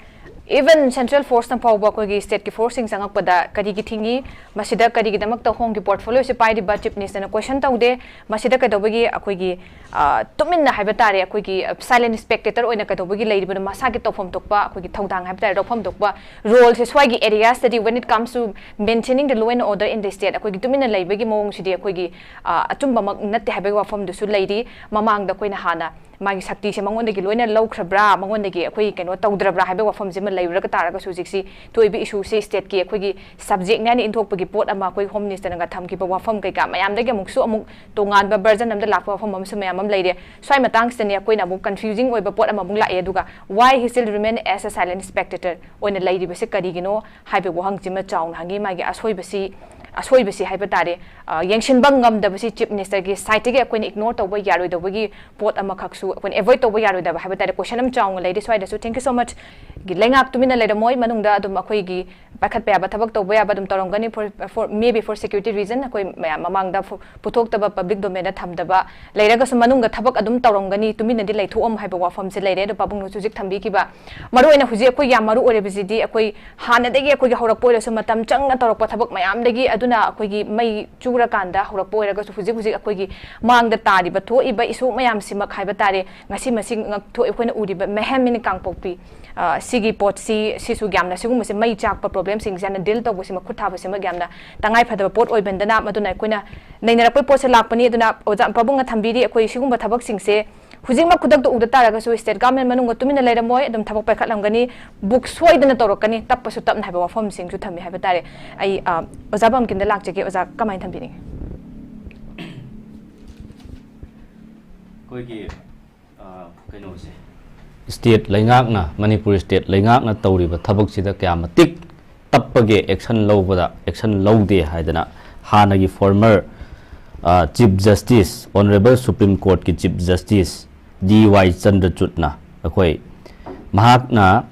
even central force ꯅ ꯐꯥꯎꯕ ꯑꯩꯈꯣꯏꯒꯤ state ꯀꯤ force ꯁꯤꯡ ꯆꯪꯉꯛꯄꯗ ꯀꯔꯤꯒꯤ ꯊꯤꯡꯉꯤ, ꯃꯁꯤꯗ ꯀꯔꯤꯒꯤꯗꯃꯛꯇ Home ꯒꯤ portfolio ꯁꯤ ꯄꯥꯏꯔꯤꯕ Chief Minister ꯅ question ꯇꯧꯗꯦ, ꯃꯁꯤꯗ ꯀꯩꯗꯧꯕꯒꯤ ꯑꯩꯈꯣꯏꯒꯤ, ꯑ, ꯇꯨꯃꯤꯟꯅ ꯍꯥꯏꯕ ꯇꯥꯔꯦ, ꯑꯩꯈꯣꯏꯒꯤ, ꯑ, silent spectator ꯑꯣꯏꯅ ꯀꯩꯗꯧꯕꯒꯤ ꯂꯩꯔꯤꯕꯅꯣ, ꯃꯁꯥꯒꯤ ꯇꯧꯐꯝ ꯊꯣꯛꯄ ꯑꯩꯈꯣꯏꯒꯤ ꯊꯧꯗꯥꯡ ꯍꯥꯏꯕ ꯇꯥꯔꯦ, ꯂꯧꯐꯝ ꯊꯣꯛꯄ role ꯁꯦ ꯁ꯭ꯋꯥꯏꯒꯤ area ꯁꯤꯗꯗꯤ when it comes to maintaining the law and order in the state ꯑꯩꯈꯣꯏꯒꯤ ꯇꯨꯃꯤꯟꯅ ꯂꯩꯕꯒꯤ ꯃꯑꯣꯡꯁꯤꯗꯤ ꯑꯩꯈꯣꯏꯒꯤ, ꯑ, ꯑꯆꯨꯝꯕꯃꯛ ꯅꯠꯇꯦ ꯍꯥꯏꯕꯒꯤ ꯋꯥꯐꯝꯗꯨꯁꯨ ꯂꯩꯔꯤ꯫ ꯃꯃꯥꯡꯗ ꯑꯩꯈꯣꯏꯅ ꯍꯥꯟꯅ ꯃꯥꯒꯤ ꯁꯛꯇꯤꯁꯦ ꯃꯉꯣꯟꯗꯒꯤ ꯂꯣꯏꯅ ꯂꯧꯈ꯭ꯔꯕ꯭ꯔꯥ, ꯃꯉꯣꯟꯗꯒꯤ ꯑꯩꯈꯣꯏ ꯀꯩꯅꯣ ꯇꯧꯗ꯭ꯔꯕ꯭ꯔꯥ ꯍꯥꯏꯕ ꯋꯥꯐꯝꯁꯤꯃ ꯂꯩꯔꯨꯔꯒ ꯇꯥꯔꯒꯁꯨ ꯍꯧꯖꯤꯛꯁꯤ ꯊꯣꯛꯏꯕ issue ꯁꯦ state ꯀꯤ ꯑꯩꯈꯣꯏꯒꯤ subject ꯅꯦ ꯍꯥꯏꯅ ꯏꯟꯊꯣꯛꯄꯒꯤ ꯄꯣꯠ ꯑꯃ ꯑꯩꯈꯣꯏ Home Minister ꯅꯒ ꯊꯝꯈꯤꯕ ꯋꯥꯐꯝ ꯀꯩꯀꯥ ꯃꯌꯥꯝꯗꯒꯤ ꯑꯃꯨꯛꯁꯨ ꯑꯃꯨꯛ ꯇꯣꯉꯥꯟꯕ version ꯑꯃꯗ ꯂꯥꯛꯄ ꯋꯥꯐꯝ ꯑꯃꯁꯨ ꯃꯌꯥꯝ ꯑꯃ ꯂꯩꯔꯦ꯫ ꯁ꯭ꯋꯥꯏ ꯃꯇꯥꯡꯁꯤꯗꯅꯦ ꯑꯩꯈꯣꯏꯅ ꯑꯃꯨꯛ confusing ꯑꯣꯏꯕ ꯄꯣꯠ ꯑꯃꯃꯨꯛ ꯂꯥꯛꯑꯦ꯫ ꯑꯗꯨꯒ why he still remain as a silent spectator ꯑꯣꯏꯅ ꯂꯩꯔꯤꯕꯁꯦ ꯀꯔꯤꯒꯤꯅꯣ ꯍꯥꯏꯕ ꯋꯥꯍꯪꯁꯤꯃ ꯆꯥꯎꯅ ꯍꯪꯉꯤ꯫ ꯃꯥꯒꯤ ꯑꯁꯣꯏꯕꯁꯤ, ꯑꯁꯣꯏꯕꯁꯤ ꯍꯥꯏꯕ ꯇꯥꯔꯦ, ꯑ, ꯌꯦꯡꯁꯤꯟꯕ ꯉꯝꯗꯕꯁꯤ Chief Minister ꯒꯤ side ꯇꯒꯤ ꯑꯩꯈꯣꯏꯅ ignore ꯇꯧꯕ ꯌꯥꯔꯣꯏꯗꯧꯕꯒꯤ ꯄꯣꯠ ꯑꯃꯈꯛꯁꯨ ꯑꯩꯈꯣꯏꯅ avoid ꯇꯧꯕ ꯌꯥꯔꯣꯏꯗꯕ ꯍꯥꯏꯕ ꯇꯥꯔꯦ, question ꯑꯃ ꯆꯥꯎꯅ ꯂꯩꯔꯤ ꯁ꯭ꯋꯥꯏꯗꯁꯨ꯫ Thank you so much꯫ ꯂꯩꯉꯥꯛ ꯇꯨꯃꯤꯟꯅ ꯂꯩꯔꯝꯃꯣꯏ, ꯃꯅꯨꯡꯗ ꯑꯗꯨꯝ ꯑꯩꯈꯣꯏꯒꯤ ꯄꯥꯏꯈꯠꯄ ꯌꯥꯕ ꯊꯕꯛ ꯇꯧꯕ ꯌꯥꯕ ꯑꯗꯨꯝ ꯇꯧꯔꯝꯒꯅꯤ꯫ For, for, maybe for security reason ꯑꯩꯈꯣꯏ ꯃꯌꯥꯝ ꯃꯃꯥꯡꯗ ꯐꯣ-, ꯄꯨꯊꯣꯛꯇꯕ, ꯄꯕ꯭ꯂꯤꯛ ꯗꯣꯃꯦꯟꯗ ꯊꯝꯗꯕ ꯂꯩꯔꯒꯁꯨ ꯃꯅꯨꯡꯗ ꯊꯕꯛ ꯑꯗꯨꯝ ꯇꯧꯔꯝꯒꯅꯤ, ꯇꯨꯃꯤꯟꯅꯗꯤ ꯂꯩꯊꯣꯛꯑꯝ ꯍꯥꯏꯕ ꯋꯥꯐꯝꯁꯦ ꯂꯩꯔꯦ꯫ ꯑꯗꯣ ꯄꯥꯕꯨꯡꯅꯁꯨ ꯍꯧꯖꯤꯛ ꯊꯝꯕꯤꯈꯤꯕ ꯃꯔꯨꯑꯣꯏꯅ ꯍꯧꯖꯤꯛ ꯑꯩꯈꯣꯏ ꯌꯥꯝ ꯃꯔꯨ ꯑꯣꯏꯔꯤꯕꯁꯤꯗꯤ ꯑꯩꯈꯣꯏ ꯍꯥꯟꯅꯗꯒꯤ ꯑꯩꯈꯣꯏꯒꯤ ꯍꯧꯔꯛꯄ ꯑꯣꯏꯔꯁꯨ ꯃꯇꯝ ꯆꯪꯅ ꯇꯧꯔꯛꯄ ꯊꯕꯛ ꯃꯌꯥꯝꯗꯒꯤ, ꯑꯗꯨꯅ ꯑꯩꯈꯣꯏꯒꯤ ꯃꯩ ꯆꯨꯔꯀꯥꯟꯗ ꯍꯧꯔꯛꯄ ꯑꯣꯏꯔꯒꯁꯨ ꯍꯧꯖꯤꯛ ꯍꯧꯖꯤꯛ ꯑꯩꯈꯣꯏꯒꯤ ꯃꯥꯡꯗ ꯇꯥꯔꯤꯕ ꯊꯣꯛꯏꯕ ꯏꯁꯨ ꯃꯌꯥꯝꯁꯤꯃꯛ ꯍꯥꯏꯕ ꯇꯥꯔꯦ, ꯉꯁꯤ ꯃꯁꯤ ꯉꯛꯊꯣꯛ-, ꯑꯩꯈꯣꯏꯅ ꯎꯔꯤꯕ ꯃꯦꯍꯦꯝ ꯏꯟ ꯀꯥꯡꯄꯣꯛꯄꯤ, ꯑ, ꯁꯤꯒꯤ ꯄꯣꯠꯁꯤ, ꯁꯤꯁꯨ ꯌꯥꯝꯅ ꯁꯤꯒꯨꯝꯕꯁꯦ ꯃꯩ ꯆꯥꯛꯄ ꯄ꯭ꯔꯣꯕ꯭ꯂꯦꯝꯁꯤꯡꯁꯦ ꯌꯥꯝꯅ ꯗꯤꯜ ꯇꯧꯕꯁꯤ, ꯃꯈꯨꯠ ꯊꯥꯕꯁꯤꯃꯛ ꯌꯥꯝꯅ ꯇꯉꯥꯏ ꯐꯗꯕ ꯄꯣꯠ ꯑꯣꯏꯕꯅꯤꯅ, ꯃꯗꯨꯅ ꯑꯩꯈꯣꯏꯅ ꯅꯩꯅꯔꯛꯄꯒꯤ ꯄꯣꯠꯁꯦ ꯂꯥꯛꯄꯅꯤ꯫ ꯑꯗꯨꯅ ꯑꯣꯖꯥ ꯄꯥꯕꯨꯡꯅ ꯊꯝꯕꯤꯔꯤ, ꯑꯩꯈꯣꯏ ꯁꯤꯒꯨꯝꯕ ꯊꯕꯛꯁꯤꯡꯁꯦ ꯍꯧꯖꯤꯛꯃꯛ ꯈꯨꯗꯛꯇ ꯎꯗ ꯇꯥꯔꯒꯁꯨ ꯁ꯭ꯇꯦꯠ ꯒꯚꯔꯟꯃꯦꯟ ꯃꯅꯨꯡꯗ ꯇꯨꯃꯤꯟꯅ ꯂꯩꯔꯝꯃꯣꯏ, ꯑꯗꯨꯝ ꯊꯕꯛ ꯄꯥꯏꯈꯠꯂꯝꯒꯅꯤ, ꯕꯨꯛ ꯁꯣꯏꯗꯅ ꯇꯧꯔꯛꯀꯅꯤ, ꯇꯞꯄꯁꯨ ꯇꯞꯅ ꯍꯥꯏꯕ ꯋꯥꯐꯝꯁꯤꯡꯁꯨ ꯊꯝꯃꯤ ꯍꯥꯏꯕ ꯇꯥꯔꯦ꯫ ꯑꯩ, ꯑ, ꯑꯣꯖꯥ ꯕꯝꯀꯤꯟꯗ ꯂꯥꯛꯆꯒꯦ꯫ ꯑꯣꯖꯥ, ꯀꯃꯥꯏꯅ ꯊꯝꯕꯤꯅꯤꯡꯉꯤ? ꯑꯩꯈꯣꯏꯒꯤ, ꯑ, ꯀꯩꯅꯣꯁꯦ, ꯁ꯭ꯇꯦꯠ ꯂꯩꯉꯥꯛꯅ, ꯃꯅꯤꯄꯨꯔ ꯁ꯭ꯇꯦꯠ ꯂꯩꯉꯥꯛꯅ ꯇꯧꯔꯤꯕ ꯊꯕꯛꯁꯤꯗ ꯀꯌꯥ ꯃꯇꯤꯛ ꯇꯞꯄꯒꯦ ꯑꯦꯛꯁꯟ ꯂꯧꯕꯗ, ꯑꯦꯛꯁꯟ ꯂꯧꯗꯦ ꯍꯥꯏꯗꯅ ꯍꯥꯟꯅꯒꯤ ꯐꯣꯔꯃꯔ, ꯑ, ꯆꯤꯐ ꯖꯁꯇꯤꯁ, ꯑꯣꯅꯔꯦꯕꯜ ꯁꯨꯄ꯭ꯔꯤꯝ ꯀꯣꯔꯠꯀꯤ ꯆꯤꯐ ꯖꯁꯇꯤꯁ ꯗꯤ ꯋꯥꯏ ꯆꯟꯗ꯭ꯔꯆꯨꯗꯅ ꯑꯩꯈꯣꯏ, ꯃꯍꯥꯛꯅ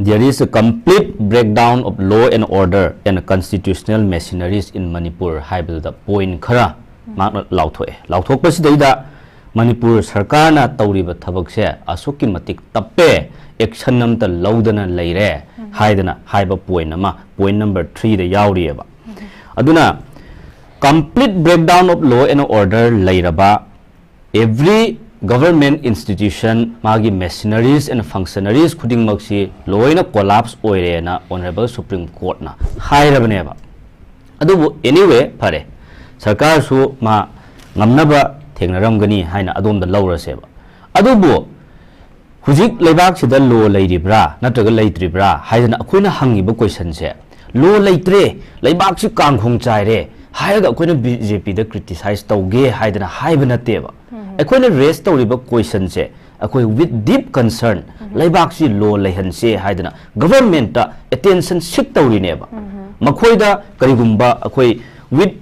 "There is a complete breakdown of law and order and constitutional machineries in Manipur" ꯍꯥꯏꯕꯗꯨꯗ ꯄꯣꯏꯟ ꯈꯔ ꯃꯍꯥꯛꯅ ꯂꯥꯎꯊꯣꯛꯑꯦ꯫ ꯂꯥꯎꯊꯣꯛꯄꯁꯤꯗꯩꯗ ꯃꯅꯤꯄꯨꯔ ꯁꯔꯀꯥꯔꯅ ꯇꯧꯔꯤꯕ ꯊꯕꯛꯁꯦ ꯑꯁꯨꯛꯀꯤ ꯃꯇꯤꯛ ꯇꯞꯄꯦ, ꯑꯦꯛꯁꯟ ꯑꯝꯇ ꯂꯧꯗꯅ ꯂꯩꯔꯦ ꯍꯥꯏꯗꯅ ꯍꯥꯏꯕ ꯄꯣꯏꯟ ꯑꯃ, ꯄꯣꯏꯟ ꯅꯝꯕꯔ ꯊ꯭ꯔꯤꯗ ꯌꯥꯎꯔꯤꯑꯕ꯫ ꯑꯗꯨꯅ complete breakdown of law and order ꯂꯩꯔꯕ, every government institution, ꯃꯥꯒꯤ machineries and functionaries ꯈꯨꯗꯤꯡꯃꯛꯁꯤ ꯂꯣꯏꯅ ꯀꯣꯂꯥꯞꯁ ꯑꯣꯏꯔꯦꯅ ꯑꯣꯅꯔꯦꯕꯜ ꯁꯨꯄ꯭ꯔꯤꯝ ꯀꯣꯔꯠꯅ ꯍꯥꯏꯔꯕꯅꯦꯕ꯫ ꯑꯗꯨꯕꯨ anyway, ꯐꯔꯦ, ꯁꯔꯀꯥꯔꯁꯨ ꯃꯥ ꯉꯝꯅꯕ ꯊꯦꯡꯅꯔꯝꯒꯅꯤ ꯍꯥꯏꯅ ꯑꯗꯣꯝꯗ ꯂꯧꯔꯁꯦꯕ꯫ ꯑꯗꯨꯕꯨ ꯍꯧꯖꯤꯛ ꯂꯩꯕꯥꯛꯁꯤꯗ ꯂꯣ ꯂꯩꯔꯤꯕ꯭ꯔꯥ ꯅꯠꯇ꯭ꯔꯒ ꯂꯩꯇ꯭ꯔꯤꯕ꯭ꯔꯥ ꯍꯥꯏꯗꯅ ꯑꯩꯈꯣꯏꯅ ꯍꯪꯉꯤꯕ ꯀꯣꯏꯁꯟꯁꯦ, "ꯂꯣ ꯂꯩꯇ꯭ꯔꯦ, ꯂꯩꯕꯥꯛꯁꯤ ꯀꯥꯡꯈꯣꯡ ꯆꯥꯏꯔꯦ" ꯍꯥꯏꯔꯒ ꯑꯩꯈꯣꯏꯅ ꯕꯤ ꯖꯦ ꯄꯤꯗ ꯀ꯭ꯔꯤꯇꯤꯁꯥꯏꯁ ꯇꯧꯒꯦ ꯍꯥꯏꯗꯅ ꯍꯥꯏꯕ ꯅꯠꯇꯦꯕ꯫ ꯑꯩꯈꯣꯏꯅ ꯔꯦꯁ ꯇꯧꯔꯤꯕ ꯀꯣꯏꯁꯟꯁꯦ ꯑꯩꯈꯣꯏ with deep concern, ꯂꯩꯕꯥꯛꯁꯤ ꯂꯣ ꯂꯩꯍꯟꯁꯦ ꯍꯥꯏꯗꯅ ꯒꯚꯔꯟꯃꯦꯟꯠꯇ ꯑꯦꯇꯦꯟꯁꯟ ꯁꯤꯛ ꯇꯧꯔꯤꯅꯦꯕ꯫ ꯃꯈꯣꯏꯗ ꯀꯔꯤꯒꯨꯝꯕ ꯑꯩꯈꯣꯏ with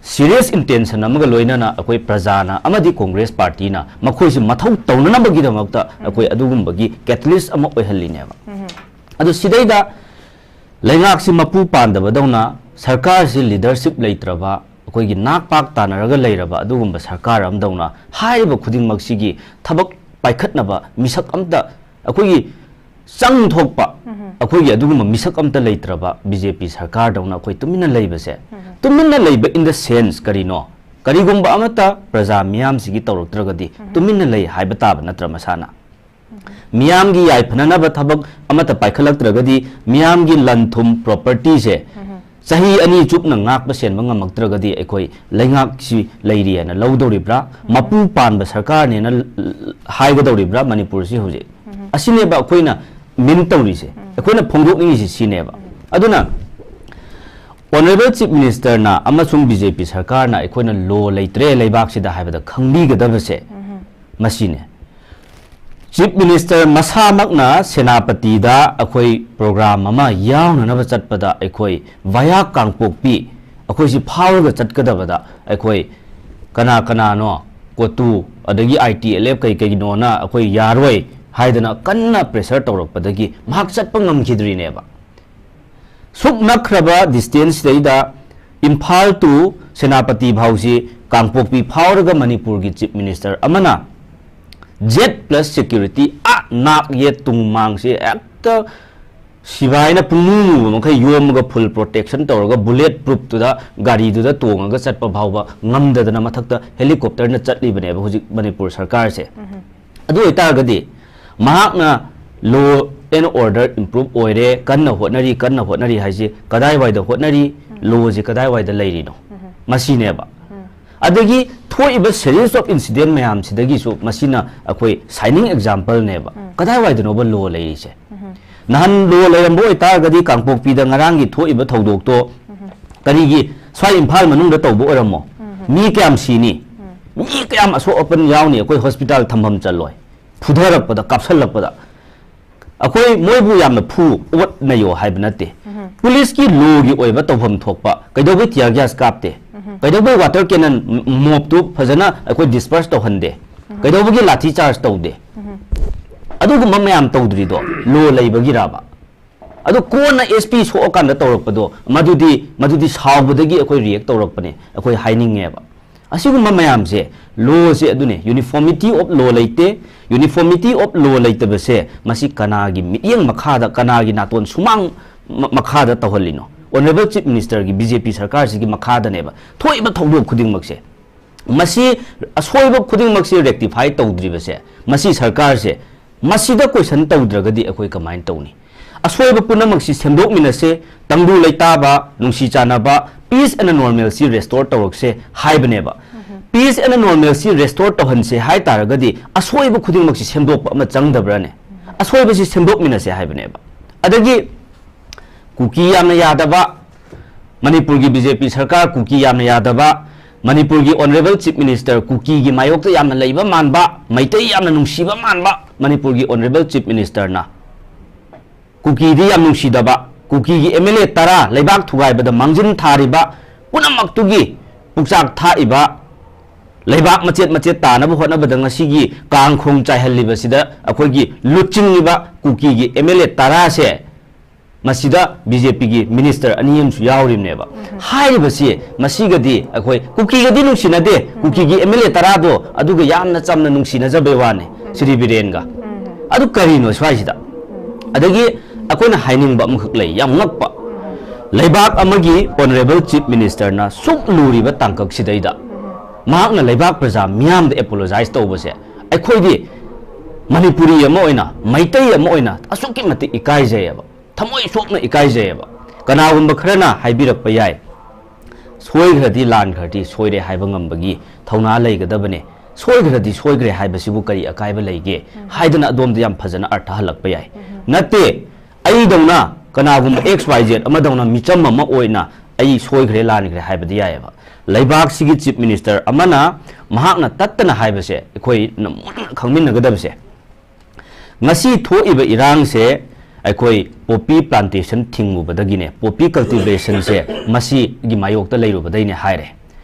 serious intention ꯑꯃꯒ ꯂꯣꯏꯅꯅ ꯑꯩꯈꯣꯏ ꯄ꯭ꯔꯖꯥꯅ ꯑꯃꯗꯤ ꯀꯣꯡꯒ꯭ꯔꯦꯁ ꯄꯥꯔꯇꯤꯅ ꯃꯈꯣꯏꯁꯤ ꯃꯊꯧ ꯇꯧꯅꯅꯕꯒꯤꯗꯃꯛꯇ ꯑꯩꯈꯣꯏ ꯑꯗꯨꯒꯨꯝꯕꯒꯤ ꯀꯦꯇꯂꯤꯁ ꯑꯃ ꯑꯣꯏꯍꯜꯂꯤꯅꯦꯕ꯫ ꯑꯗꯨ ꯁꯤꯗꯩꯗ ꯂꯩꯉꯥꯛꯁꯤ ꯃꯄꯨ ꯄꯥꯟꯗꯕꯗꯧꯅ, ꯁꯔꯀꯥꯔꯁꯤ leadership ꯂꯩꯇ꯭ꯔꯕ, ꯑꯩꯈꯣꯏꯒꯤ ꯅꯥꯛ ꯄꯥꯛ ꯇꯥꯟꯅꯔꯒ ꯂꯩꯔꯕ ꯑꯗꯨꯒꯨꯝꯕ ꯁꯔꯀꯥꯔ ꯑꯃꯗꯧꯅ, ꯍꯥꯏꯔꯤꯕ ꯈꯨꯗꯤꯡꯃꯛꯁꯤꯒꯤ ꯊꯕꯛ ꯄꯥꯏꯈꯠꯅꯕ ꯃꯤꯁꯛ ꯑꯝꯇ, ꯑꯩꯈꯣꯏꯒꯤ ꯆꯪ ꯊꯣꯛꯄ, ꯑꯩꯈꯣꯏꯒꯤ ꯑꯗꯨꯒꯨꯝꯕ ꯃꯤꯁꯛ ꯑꯝꯇ ꯂꯩꯇ꯭ꯔꯕ ꯕꯤ ꯖꯦ ꯄꯤ ꯁꯔꯀꯥꯔꯗꯧꯅ ꯑꯩꯈꯣꯏ ꯇꯨꯃꯤꯟꯅ ꯂꯩꯕꯁꯦ, ꯇꯨꯃꯤꯟꯅ ꯂꯩꯕ in the sense ꯀꯔꯤꯅꯣ? ꯀꯔꯤꯒꯨꯝꯕ ꯑꯃꯠꯇ ꯄ꯭ꯔꯖꯥ ꯃꯤꯌꯥꯝꯁꯤꯒꯤ ꯇꯧꯔꯛꯇ꯭ꯔꯒꯗꯤ ꯇꯨꯃꯤꯟꯅ ꯂꯩ ꯍꯥꯏꯕ ꯇꯥꯕ ꯅꯠꯇ꯭ꯔ ꯃꯁꯥꯅ? ꯃꯤꯌꯥꯝꯒꯤ ꯌꯥꯏꯐꯅꯅꯕ ꯊꯕꯛ ꯑꯃꯠꯇ ꯄꯥꯏꯈꯠꯂꯛꯇ꯭ꯔꯒꯗꯤ, ꯃꯤꯌꯥꯝꯒꯤ ꯂꯟ ꯊꯨꯝ, propertyꯁꯦ ꯆꯍꯤ ꯑꯅꯤ ꯆꯨꯞꯅ ꯉꯥꯛꯄ ꯁꯦꯟꯕ ꯉꯝꯃꯛꯇ꯭ꯔꯒꯗꯤ ꯑꯩꯈꯣꯏ ꯂꯩꯉꯥꯛꯁꯤ ꯂꯩꯔꯤ ꯍꯥꯏꯅ ꯂꯧꯗꯧꯔꯤꯕ꯭ꯔꯥ? ꯃꯄꯨ ꯄꯥꯟꯕ ꯁꯔꯀꯥꯔꯅꯦꯅ ꯂ-, ꯍꯥꯏꯒꯗꯧꯔꯤꯕ꯭ꯔꯥ ꯃꯅꯤꯄꯨꯔꯁꯤ ꯍꯧꯖꯤꯛ? ꯑꯁꯤꯅꯦꯕ ꯑꯩꯈꯣꯏꯅ mean ꯇꯧꯔꯤꯁꯦ, ꯑꯩꯈꯣꯏꯅ ꯐꯣꯡꯗꯣꯛꯅꯤꯡꯉꯤꯁꯤ ꯁꯤꯅꯦꯕ꯫ ꯑꯗꯨꯅ Honourable Chief Ministerꯅ ꯑꯃꯁꯨꯡ ꯕꯤ ꯖꯦ ꯄꯤ ꯁꯔꯀꯥꯔꯅ ꯑꯩꯈꯣꯏꯅ law ꯂꯩꯇ꯭ꯔꯦ ꯂꯩꯕꯥꯛꯁꯤꯗ ꯍꯥꯏꯕꯗ ꯈꯪꯕꯤꯒꯗꯕꯁꯦ ꯃꯁꯤꯅꯦ꯫ Chief Minister ꯃꯁꯥꯃꯛꯅ ꯁꯦꯅꯥꯄꯇꯤꯗ ꯑꯩꯈꯣꯏ program ꯑꯃ ꯌꯥꯎꯅꯅꯕ ꯆꯠꯄꯗ ꯑꯩꯈꯣꯏ via ꯀꯥꯡꯄꯣꯛꯄꯤ ꯑꯩꯈꯣꯏꯁꯤ ꯐꯥꯎꯔꯒ ꯆꯠꯀꯗꯕꯗ ꯑꯩꯈꯣꯏ ꯀꯅꯥ ꯀꯅꯥꯅꯣ, ꯀꯣꯇꯨ, ꯑꯗꯒꯤ ꯑꯥꯏ ꯇꯤ ꯑꯦꯜ ꯑꯦꯐ ꯀꯩ ꯀꯩꯅꯣꯅ ꯑꯩꯈꯣꯏ ꯌꯥꯔꯣꯏ ꯍꯥꯏꯗꯅ ꯀꯟꯅ pressure ꯇꯧꯔꯛꯄꯗꯒꯤ ꯃꯍꯥꯛ ꯆꯠꯄ ꯉꯝꯈꯤꯗ꯭ꯔꯤꯅꯦꯕ꯫ ꯁꯨꯛ ꯅꯛꯈ꯭ꯔꯕ distanceꯁꯤꯗꯩꯗ ꯏꯝꯐꯥꯜ to ꯁꯦꯅꯥꯄꯇꯤ ꯐꯥꯎꯁꯤ ꯀꯥꯡꯄꯣꯛꯄꯤ ꯐꯥꯎꯔꯒ ꯃꯅꯤꯄꯨꯔꯒꯤ Chief Minister ꯑꯃꯅ Z plus security, ꯑꯥ, ꯅꯥꯛ ꯌꯦꯠ ꯇꯨꯡ ꯃꯥꯡꯁꯦ ꯍꯦꯛꯇ ꯁꯤꯕꯥꯏꯅ ꯄꯨꯡꯃꯨ ꯃꯨꯕ ꯃꯈꯩ ꯌꯣꯝꯃꯒ full protection ꯇꯧꯔꯒ bullet proofꯇꯨꯗ ꯒꯥꯔꯤꯗꯨꯗ ꯇꯣꯡꯉꯒ ꯆꯠꯄ ꯐꯥꯎꯕ ꯉꯝꯗꯗꯅ ꯃꯊꯛꯇ helicopterꯅ ꯆꯠꯂꯤꯕꯅꯦꯕ ꯍꯧꯖꯤꯛ ꯃꯅꯤꯄꯨꯔ ꯁꯔꯀꯥꯔꯁꯦ꯫ ꯑꯗꯨ ꯑꯣꯏꯇꯥꯔꯒꯗꯤ ꯃꯍꯥꯛꯅ law and order improve ꯑꯣꯏꯔꯦ, ꯀꯟꯅ ꯍꯣꯠꯅꯔꯤ, ꯀꯟꯅ ꯍꯣꯠꯅꯔꯤ ꯍꯥꯏꯁꯤ ꯀꯗꯥꯏꯋꯥꯏꯗ ꯍꯣꯠꯅꯔꯤ, lawꯁꯤ ꯀꯗꯥꯏꯋꯥꯏꯗ ꯂꯩꯔꯤꯅꯣ? ꯃꯁꯤꯅꯦꯕ꯫ ꯑꯗꯒꯤ ꯊꯣꯛꯏꯕ series of incident ꯃꯌꯥꯝꯁꯤꯗꯒꯤꯁꯨ ꯃꯁꯤꯅ ꯑꯩꯈꯣꯏ shining exampleꯅꯦꯕ꯫ ꯀꯗꯥꯏꯋꯥꯏꯗꯅꯣꯕ law ꯂꯩꯔꯤꯁꯦ? ꯅꯍꯥꯟ law ꯂꯩꯔꯝꯕ ꯑꯣꯏꯇꯥꯔꯒꯗꯤ ꯀꯥꯡꯄꯣꯛꯄꯤꯗ ꯉꯔꯥꯡꯒꯤ ꯊꯣꯛꯏꯕ ꯊꯧꯗꯣꯛꯇꯣ ꯀꯔꯤꯒꯤ ꯁ꯭ꯋꯥꯏ ꯏꯝꯐꯥꯜ ꯃꯅꯨꯡꯗ ꯇꯧꯕ ꯑꯣꯏꯔꯝꯃꯣ? ꯃꯤ ꯀꯌꯥꯝ ꯁꯤꯅꯤ? ꯃꯤ ꯀꯌꯥꯝ ꯑꯁꯣꯛ ꯑꯄꯟ ꯌꯥꯎꯅꯤ? ꯑꯩꯈꯣꯏ hospital ꯊꯝꯐꯝ ꯆꯜꯂꯣꯏ꯫ ꯐꯨꯊꯔꯛꯄꯗ, ꯀꯥꯞꯁꯜꯂꯛꯄꯗ꯫ ꯑꯩꯈꯣꯏ ꯃꯣꯏꯕꯨ ꯌꯥꯝꯅ ꯐꯨ, ꯑꯣꯠꯅꯩꯌꯣ ꯍꯥꯏꯕ ꯅꯠꯇꯦ꯫ ꯄꯨꯂꯤꯁꯀꯤ lawꯒꯤ ꯑꯣꯏꯕ ꯇꯧꯐꯝ ꯊꯣꯛꯄ, ꯀꯩꯗꯧꯕꯩ tear gas ꯀꯥꯞꯇꯦ? ꯀꯩꯗꯧꯕꯩ water cannon ꯃ-, mobꯇꯨ ꯐꯖꯅ ꯑꯩꯈꯣꯏ disperse ꯇꯧꯍꯟꯗꯦ? ꯀꯩꯗꯧꯕꯒꯤ ꯂꯥꯊꯤ charge ꯇꯧꯗꯦ? ꯑꯗꯨꯒꯨꯝꯕ ꯃꯌꯥꯝ ꯇꯧꯗ꯭ꯔꯤꯗꯣ law ꯂꯩꯕꯒꯤꯔꯕ? ꯑꯗꯨ ꯀꯣꯟꯅ S P ꯁꯣꯛꯑꯀꯥꯟꯗ ꯇꯧꯔꯛꯄꯗꯣ, ꯃꯗꯨꯗꯤ, ꯃꯗꯨꯗꯤ ꯁꯥꯎꯕꯗꯒꯤ ꯑꯩꯈꯣꯏ react ꯇꯧꯔꯛꯄꯅꯦ, ꯑꯩꯈꯣꯏ ꯍꯥꯏꯅꯤꯡꯉꯦꯕ꯫ ꯑꯁꯤꯒꯨꯝꯕ ꯃꯌꯥꯝꯁꯦ, law ꯁꯦ ꯑꯗꯨꯅꯦ, uniformity of law ꯂꯩꯇꯦ꯫ Uniformity of law ꯂꯩꯇꯕꯁꯦ, ꯃꯁꯤ ꯀꯅꯥꯒꯤ ꯃꯤꯠꯌꯦꯡ ꯃꯈꯥꯗ, ꯀꯅꯥꯒꯤ ꯅꯥꯇꯣꯟ ꯁꯨꯃꯥꯡ ꯃ-, ꯃꯈꯥꯗ ꯇꯧꯍꯜꯂꯤꯅꯣ? Honourable Chief Minister ꯒꯤ, B J P ꯁꯔꯀꯥꯔꯁꯤꯒꯤ ꯃꯈꯥꯗꯅꯦꯕ ꯊꯣꯛꯏꯕ ꯊꯧꯗꯣꯛ ꯈꯨꯗꯤꯡꯃꯛꯁꯦ꯫ ꯃꯁꯤ, ꯑꯁꯣꯏꯕ ꯈꯨꯗꯤꯡꯃꯛꯁꯦ rectify ꯇꯧꯗ꯭ꯔꯤꯕꯁꯦ, ꯃꯁꯤ ꯁꯔꯀꯥꯔꯁꯦ, ꯃꯁꯤꯗ question ꯇꯧꯗ꯭ꯔꯒꯗꯤ ꯑꯩꯈꯣꯏ ꯀꯃꯥꯏꯅ ꯇꯧꯅꯤ? ꯑꯁꯣꯏꯕ ꯄꯨꯝꯅꯃꯛꯁꯤ ꯁꯦꯝꯗꯣꯛꯃꯤꯟꯅꯁꯦ, ꯇꯪꯗꯨ ꯂꯩꯇꯥꯕ, ꯅꯨꯡꯁꯤ ꯆꯥꯟꯅꯕ, peace and normalcy restore ꯇꯧꯔꯛꯁꯦ ꯍꯥꯏꯕꯅꯦꯕ꯫ Peace and normalcy restore ꯇꯧꯍꯟꯁꯦ ꯍꯥꯏ ꯇꯥꯔꯒꯗꯤ ꯑꯁꯣꯏꯕ ꯈꯨꯗꯤꯡꯃꯛꯁꯤ ꯁꯦꯝꯗꯣꯛꯄ ꯑꯃ ꯆꯪꯗꯕ꯭ꯔꯥꯅꯦ? ꯑꯁꯣꯏꯕꯁꯤ ꯁꯦꯝꯗꯣꯛꯃꯤꯟꯅꯁꯦ ꯍꯥꯏꯕꯅꯦꯕ꯫ ꯑꯗꯒꯤ ꯀꯨꯀꯤ ꯌꯥꯝꯅ ꯌꯥꯗꯕ, ꯃꯅꯤꯄꯨꯔꯒꯤ B J P ꯁꯔꯀꯥꯔ ꯀꯨꯀꯤ ꯌꯥꯝꯅ ꯌꯥꯗꯕ, ꯃꯅꯤꯄꯨꯔꯒꯤ Honourable Chief Minister ꯀꯨꯀꯤꯒꯤ ꯃꯥꯌꯣꯛꯇ ꯌꯥꯝꯅ ꯂꯩꯕ ꯃꯥꯟꯕ, ꯃꯩꯇꯩ ꯌꯥꯝꯅ ꯅꯨꯡꯁꯤꯕ ꯃꯥꯟꯕ, ꯃꯅꯤꯄꯨꯔꯒꯤ Honourable Chief Minister ꯅ ꯀꯨꯀꯤꯗꯤ ꯌꯥꯝ ꯅꯨꯡꯁꯤꯗꯕ, ꯀꯨꯀꯤꯒꯤ M L A ꯇꯔꯥ ꯂꯩꯕꯥꯛ ꯊꯨꯒꯥꯏꯕꯗ ꯃꯥꯡꯖꯤꯟ ꯊꯥꯔꯤꯕ ꯄꯨꯝꯅꯃꯛꯇꯨꯒꯤ ꯄꯨꯛꯆꯥꯛ ꯊꯥꯛꯏꯕ, ꯂꯩꯕꯥꯛ ꯃꯆꯦꯠ ꯃꯆꯦꯠ ꯇꯥꯅꯕ ꯍꯣꯠꯅꯕꯗ ꯉꯁꯤꯒꯤ ꯀꯥꯡ ꯈꯣꯡ ꯆꯥꯏꯍꯜꯂꯤꯕꯁꯤꯗ ꯑꯩꯈꯣꯏꯒꯤ ꯂꯨꯆꯤꯡꯉꯤꯕ ꯀꯨꯀꯤꯒꯤ M L A ꯇꯔꯥꯁꯦ, ꯃꯁꯤꯗ B J P ꯒꯤ minister ꯑꯅꯤ ꯑꯃꯁꯨ ꯌꯥꯎꯔꯤꯕꯅꯦꯕ꯫ ꯍꯥꯏꯔꯤꯕꯁꯤ ꯃꯁꯤꯒꯗꯤ ꯑꯩꯈꯣꯏ ꯀꯨꯀꯤꯒꯗꯤ ꯅꯨꯡꯁꯤꯅꯗꯦ, ꯀꯨꯀꯤꯒꯤ M L A ꯇꯔꯥꯗꯣ ꯑꯗꯨꯒ ꯌꯥꯝꯅ ꯆꯝꯅ ꯅꯨꯡꯁꯤꯅꯖꯕꯩ ꯋꯥꯅꯤ, ꯁ꯭ꯔꯤ ꯕꯤꯔꯦꯟꯒ꯫ ꯑꯗꯨ ꯀꯔꯤꯅꯣ ꯁ꯭ꯋꯥꯏꯁꯤꯗ? ꯑꯗꯒꯤ ꯑꯩꯈꯣꯏꯅ ꯍꯥꯏꯅꯤꯡꯕ ꯑꯃꯈꯛ ꯂꯩ, ꯌꯥꯝ ꯉꯛꯄ꯫ ꯂꯩꯕꯥꯛ ꯑꯃꯒꯤ Honourable Chief Minister ꯅ ꯁꯨꯛ ꯂꯨꯔꯤꯕ ꯇꯥꯡꯀꯛꯁꯤꯗꯩꯗ ꯃꯍꯥꯛꯅ ꯂꯩꯕꯥꯛ ꯄ꯭ꯔꯖꯥ ꯃꯤꯌꯥꯝꯗ apologize ꯇꯧꯕꯁꯦ ꯑꯩꯈꯣꯏꯗꯤ ꯃꯅꯤꯄꯨꯔꯤ ꯑꯃ ꯑꯣꯏꯅ, ꯃꯩꯇꯩ ꯑꯃ ꯑꯣꯏꯅ ꯑꯁꯨꯛꯀꯤ ꯃꯇꯤꯛ ꯏꯀꯥꯏꯖꯩꯌꯦꯕ, ꯊꯃꯣꯏ ꯁꯣꯛꯅ ꯏꯀꯥꯏꯖꯩꯌꯦꯕ꯫ ꯀꯅꯥꯒꯨꯝꯕ ꯈꯔꯅ ꯍꯥꯏꯕꯤꯔꯛꯄ ꯌꯥꯏ, "ꯁꯣꯏꯈ꯭ꯔꯗꯤ ꯂꯥꯟꯈ꯭ꯔꯗꯤ ꯁꯣꯏꯔꯦ ꯍꯥꯏꯕ ꯉꯝꯕꯒꯤ ꯊꯧꯅꯥ ꯂꯩꯒꯗꯕꯅꯦ, ꯁꯣꯏꯈ꯭ꯔꯗꯤ ꯁꯣꯏꯈ꯭ꯔꯦ ꯍꯥꯏꯕꯁꯤꯕꯨ ꯀꯔꯤ ꯑꯀꯥꯏꯕ ꯂꯩꯒꯦ?" ꯍꯥꯏꯗꯅ ꯑꯗꯣꯝꯗ ꯌꯥꯝ ꯐꯖꯅ ꯑꯔꯊ ꯍꯜꯂꯛꯄ ꯌꯥꯏ꯫ ꯅꯠꯇꯦ, ꯑꯩꯗꯧꯅ ꯀꯅꯥꯒꯨꯝꯕ X Y Z ꯑꯃꯗꯧꯅ ꯃꯤꯆꯝ ꯑꯃ ꯑꯣꯏꯅ ꯑꯩ ꯁꯣꯏꯈ꯭ꯔꯦ ꯂꯥꯟꯈ꯭ꯔꯦ ꯍꯥꯏꯕꯗꯤ ꯌꯥꯏꯑꯕ꯫ ꯂꯩꯕꯥꯛꯁꯤꯒꯤ Chief Minister ꯑꯃꯅ ꯃꯍꯥꯛꯅ ꯇꯠꯇꯅ ꯍꯥꯏꯕꯁꯦ ꯑꯩꯈꯣꯏꯅ ꯃꯨꯟꯅ ꯈꯪꯃꯤꯟꯅꯒꯗꯕꯁꯦ, ꯉꯁꯤ ꯊꯣꯛꯏꯕ ꯏꯔꯥꯡꯁꯦ ꯑꯩꯈꯣꯏ poppy plantation ꯊꯤꯡꯉꯨꯕꯗꯒꯤꯅꯦ, poppy cultivation ꯁꯦ ꯃꯁꯤꯒꯤ ꯃꯥꯌꯣꯛꯇ ꯂꯩꯔꯨꯕꯗꯩꯅꯦ ꯍꯥꯏꯔꯦ꯫